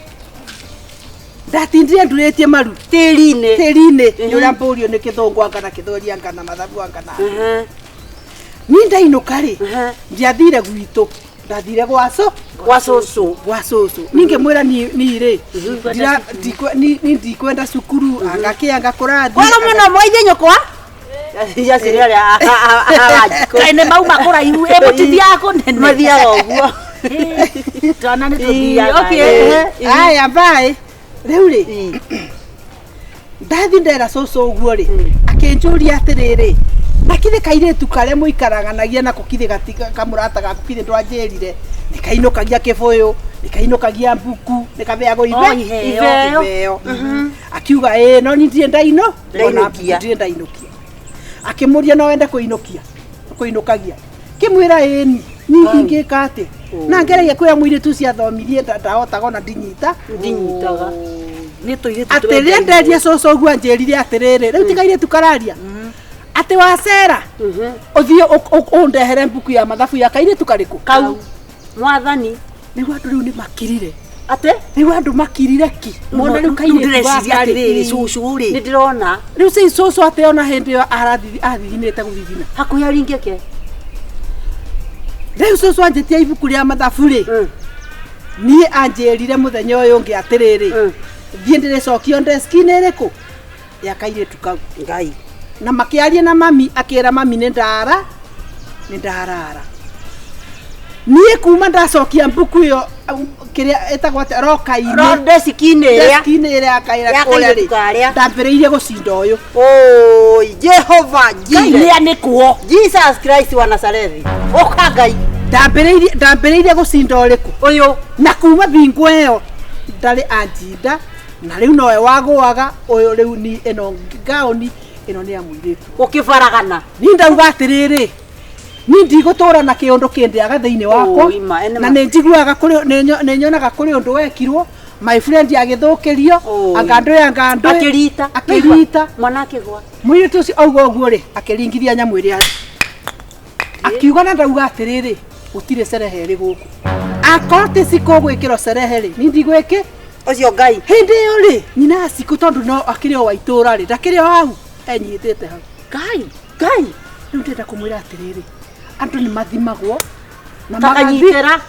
B: ndatindire ndurĩtie maru
A: tĩri-inĩ
B: tĩri-inĩ nĩ ũrĩa mbũrio nĩ kĩthũngũ anga na kĩthweri anga na mathabu anga na niĩ ndainũka rĩ ndiathire gwitũ ndathire gwa
A: cũcũ
B: gwa cũcũ niĩ ngĩmwĩra niĩ rĩ niĩ ndikwenda cukuru anga kĩ anga kũrathi
A: kwega mũno mwaithie nyũkwa jacire arĩa awanjikũ
C: kaĩ nĩ mauma kũraihu ĩ mũtithiaga kũnene
A: mathiaga ũguo
C: twana nĩ tũthiaga
B: aya mbaĩ rĩu rĩ ndathi ndera cũcũ ũguo rĩ akĩnjũria atĩrĩrĩ na kithĩ kairĩtu karĩa mũikaraganagia nako kithĩ kamũrata gaku kithĩ ndwanjĩrire nĩ kainũkagia kĩbũyũ nĩ kainũkagia mbuku nĩ kabeagwo iheo akiuga ĩĩ no niĩ ndirĩ ndainũkia ndirĩ ndainũkia akĩmũria no wende kũinũkia kũinũkagia kĩmwĩra ĩĩ niĩ ingĩka atĩa na ngeragia kwĩra mũirĩtu ũcio athomirie ndahotaga ona ndinyitaga
C: nĩ tũirĩtu
B: atĩ rĩrĩa nderia cũcũ ũguo anjĩrire atĩrĩrĩ rĩu ti kairĩtu kararia atĩ wacera ũthiĩ ũndehere mbuku ya mathabu ya kairĩtu karĩkũ
A: kau mwathani
B: nĩguo andũ rĩu nĩ makirire
A: atĩ
B: rĩu andũ makirire ki mona rĩu kairĩtu
C: ndĩreciria atĩrĩrĩ cũcũ rĩ
A: nĩ ndĩrona
B: rĩu ci cũcũ atĩ ona hĩndĩ ĩyo athithinĩte gũthithina
A: hakuhĩ aringĩke
B: Rĩu cũcũ anjĩtia ibuku rĩa mathabu rĩ, niĩ anjĩrire mũthenya ũyũ ũngĩ atĩrĩrĩ, thiĩ ndĩrĩcokio ndeski-inĩ ĩrĩkũ ya kairĩtu kau.
A: Ngai.
B: Na makĩaria na mami, akĩra mami nĩ ndara nĩ ndarara. Niĩ kuma ndacokia mbuku ĩyo kĩrĩa ĩtagwo atĩa roka-inĩ
A: Ndesikinĩ ĩrĩa
B: deski-inĩ ĩrĩa ya kaira
A: Ya
B: kũrĩa
A: kairĩtu
B: rĩ,
A: karĩa.
B: ndambĩrĩirie gũcinda ũyũ.
A: Oi, Jehova
C: Ngai
A: Jireh.
C: nĩ anĩkwo.
A: Jesus Christ wa Nazarethi. Ũka Ngai.
B: Ndambĩrĩirie gũcinda ũrĩkũ?
A: Ũyũ.
B: Na kuma bingo ĩyo ndarĩ anjinda, na rĩu nowe wagũaga ũyũ rĩu ni ĩno gaoni ĩno nĩ ya mũirĩtu.
A: Ũkĩbaragana.
B: Niĩ ndauga atĩrĩrĩ, niĩ ndigũtũra na kĩũndũ kĩndĩaga thĩinĩ wakwa.
A: Oi, ma, ene
B: Na
A: ma.
B: nĩ njiguaga kũrĩ nĩ nyonaga kũrĩ ũndũ wekirwo my friend agĩthũkĩrio
A: Oi.
B: anga ndũĩ anga ndũĩ
A: Akĩrita.
B: akĩrita.
A: Mwana akĩgwa.
B: Mũirĩtu ũcio auga ũguo rĩ, akĩringithia nyamũ ĩrĩa akiuga na ndauga atĩrĩrĩ, gũtirĩ cerehe ĩrĩ gũkũ, akorwo ti cikũ gwĩkĩrwo cerehe rĩ, niĩ ndigwĩkĩ.
A: Ũcio Ngai.
B: Hĩndĩ ĩyo rĩ, nyina cikũ tondũ no akĩrĩ o wa itũũra rĩ, ndakĩrĩ o hau enyitĩte hau.
A: Ngai. Ngai.
B: Rĩu ndĩrenda kũmwĩra atĩrĩrĩ, andũ nĩ mathimagwo na
A: Takanyitĩra.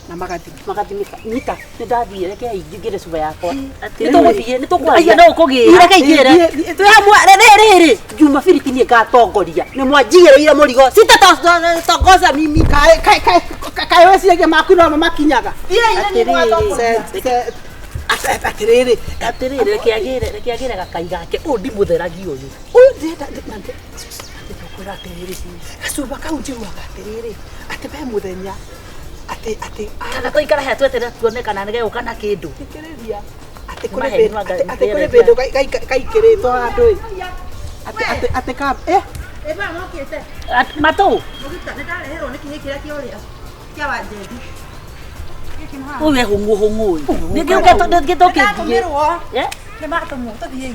B: na magathima.
A: Magathimĩka. Nyita. Nĩ ndathiĩ reke ingĩre cuba yakwa. Nĩ
B: Atĩrĩrĩ.
A: tũgũthiĩ, nĩ tũkwaria.
C: Aya no ũkũgĩra.
A: Reke ingĩre.
B: Thiĩ, thiĩ,
A: Twĩ hamwe rĩrĩ Jumapili ti niĩ ngatongoria. Nĩ mwanjigĩrĩire mũrigo. Sitatongoza mimi.
B: Kaĩ kaĩ kaĩ kaĩ weciragia maku no makinyaga.
A: Atĩrĩrĩ.
B: Atĩrĩrĩ.
C: Atĩrĩrĩ, reke agĩre gakai gake. Ũyũ ndimũtheragia ũyũ.
B: Ũyũ ndĩrenda na ndĩkwĩra atĩrĩrĩ, gacuba kau njiguaga atĩrĩrĩ, atĩ he mũthenya atĩ atĩ
C: Kana tũikare haha tweterere tuone kana nĩ gegũka na kĩndũ.
B: thikĩrĩria atĩ kũrĩ
C: Maheni
B: bĩndũ
C: manga-
B: atĩ kũrĩ bĩndũ kaikĩrĩtwo handũ ĩ atĩ atĩ atĩ ka eh
C: Matũ. Ũyũ e hũng'ũ hũng'ũ ũyũ. Nĩkĩ ũkĩtũkĩthiĩ?
F: Nĩ matũmwo tũthiĩ.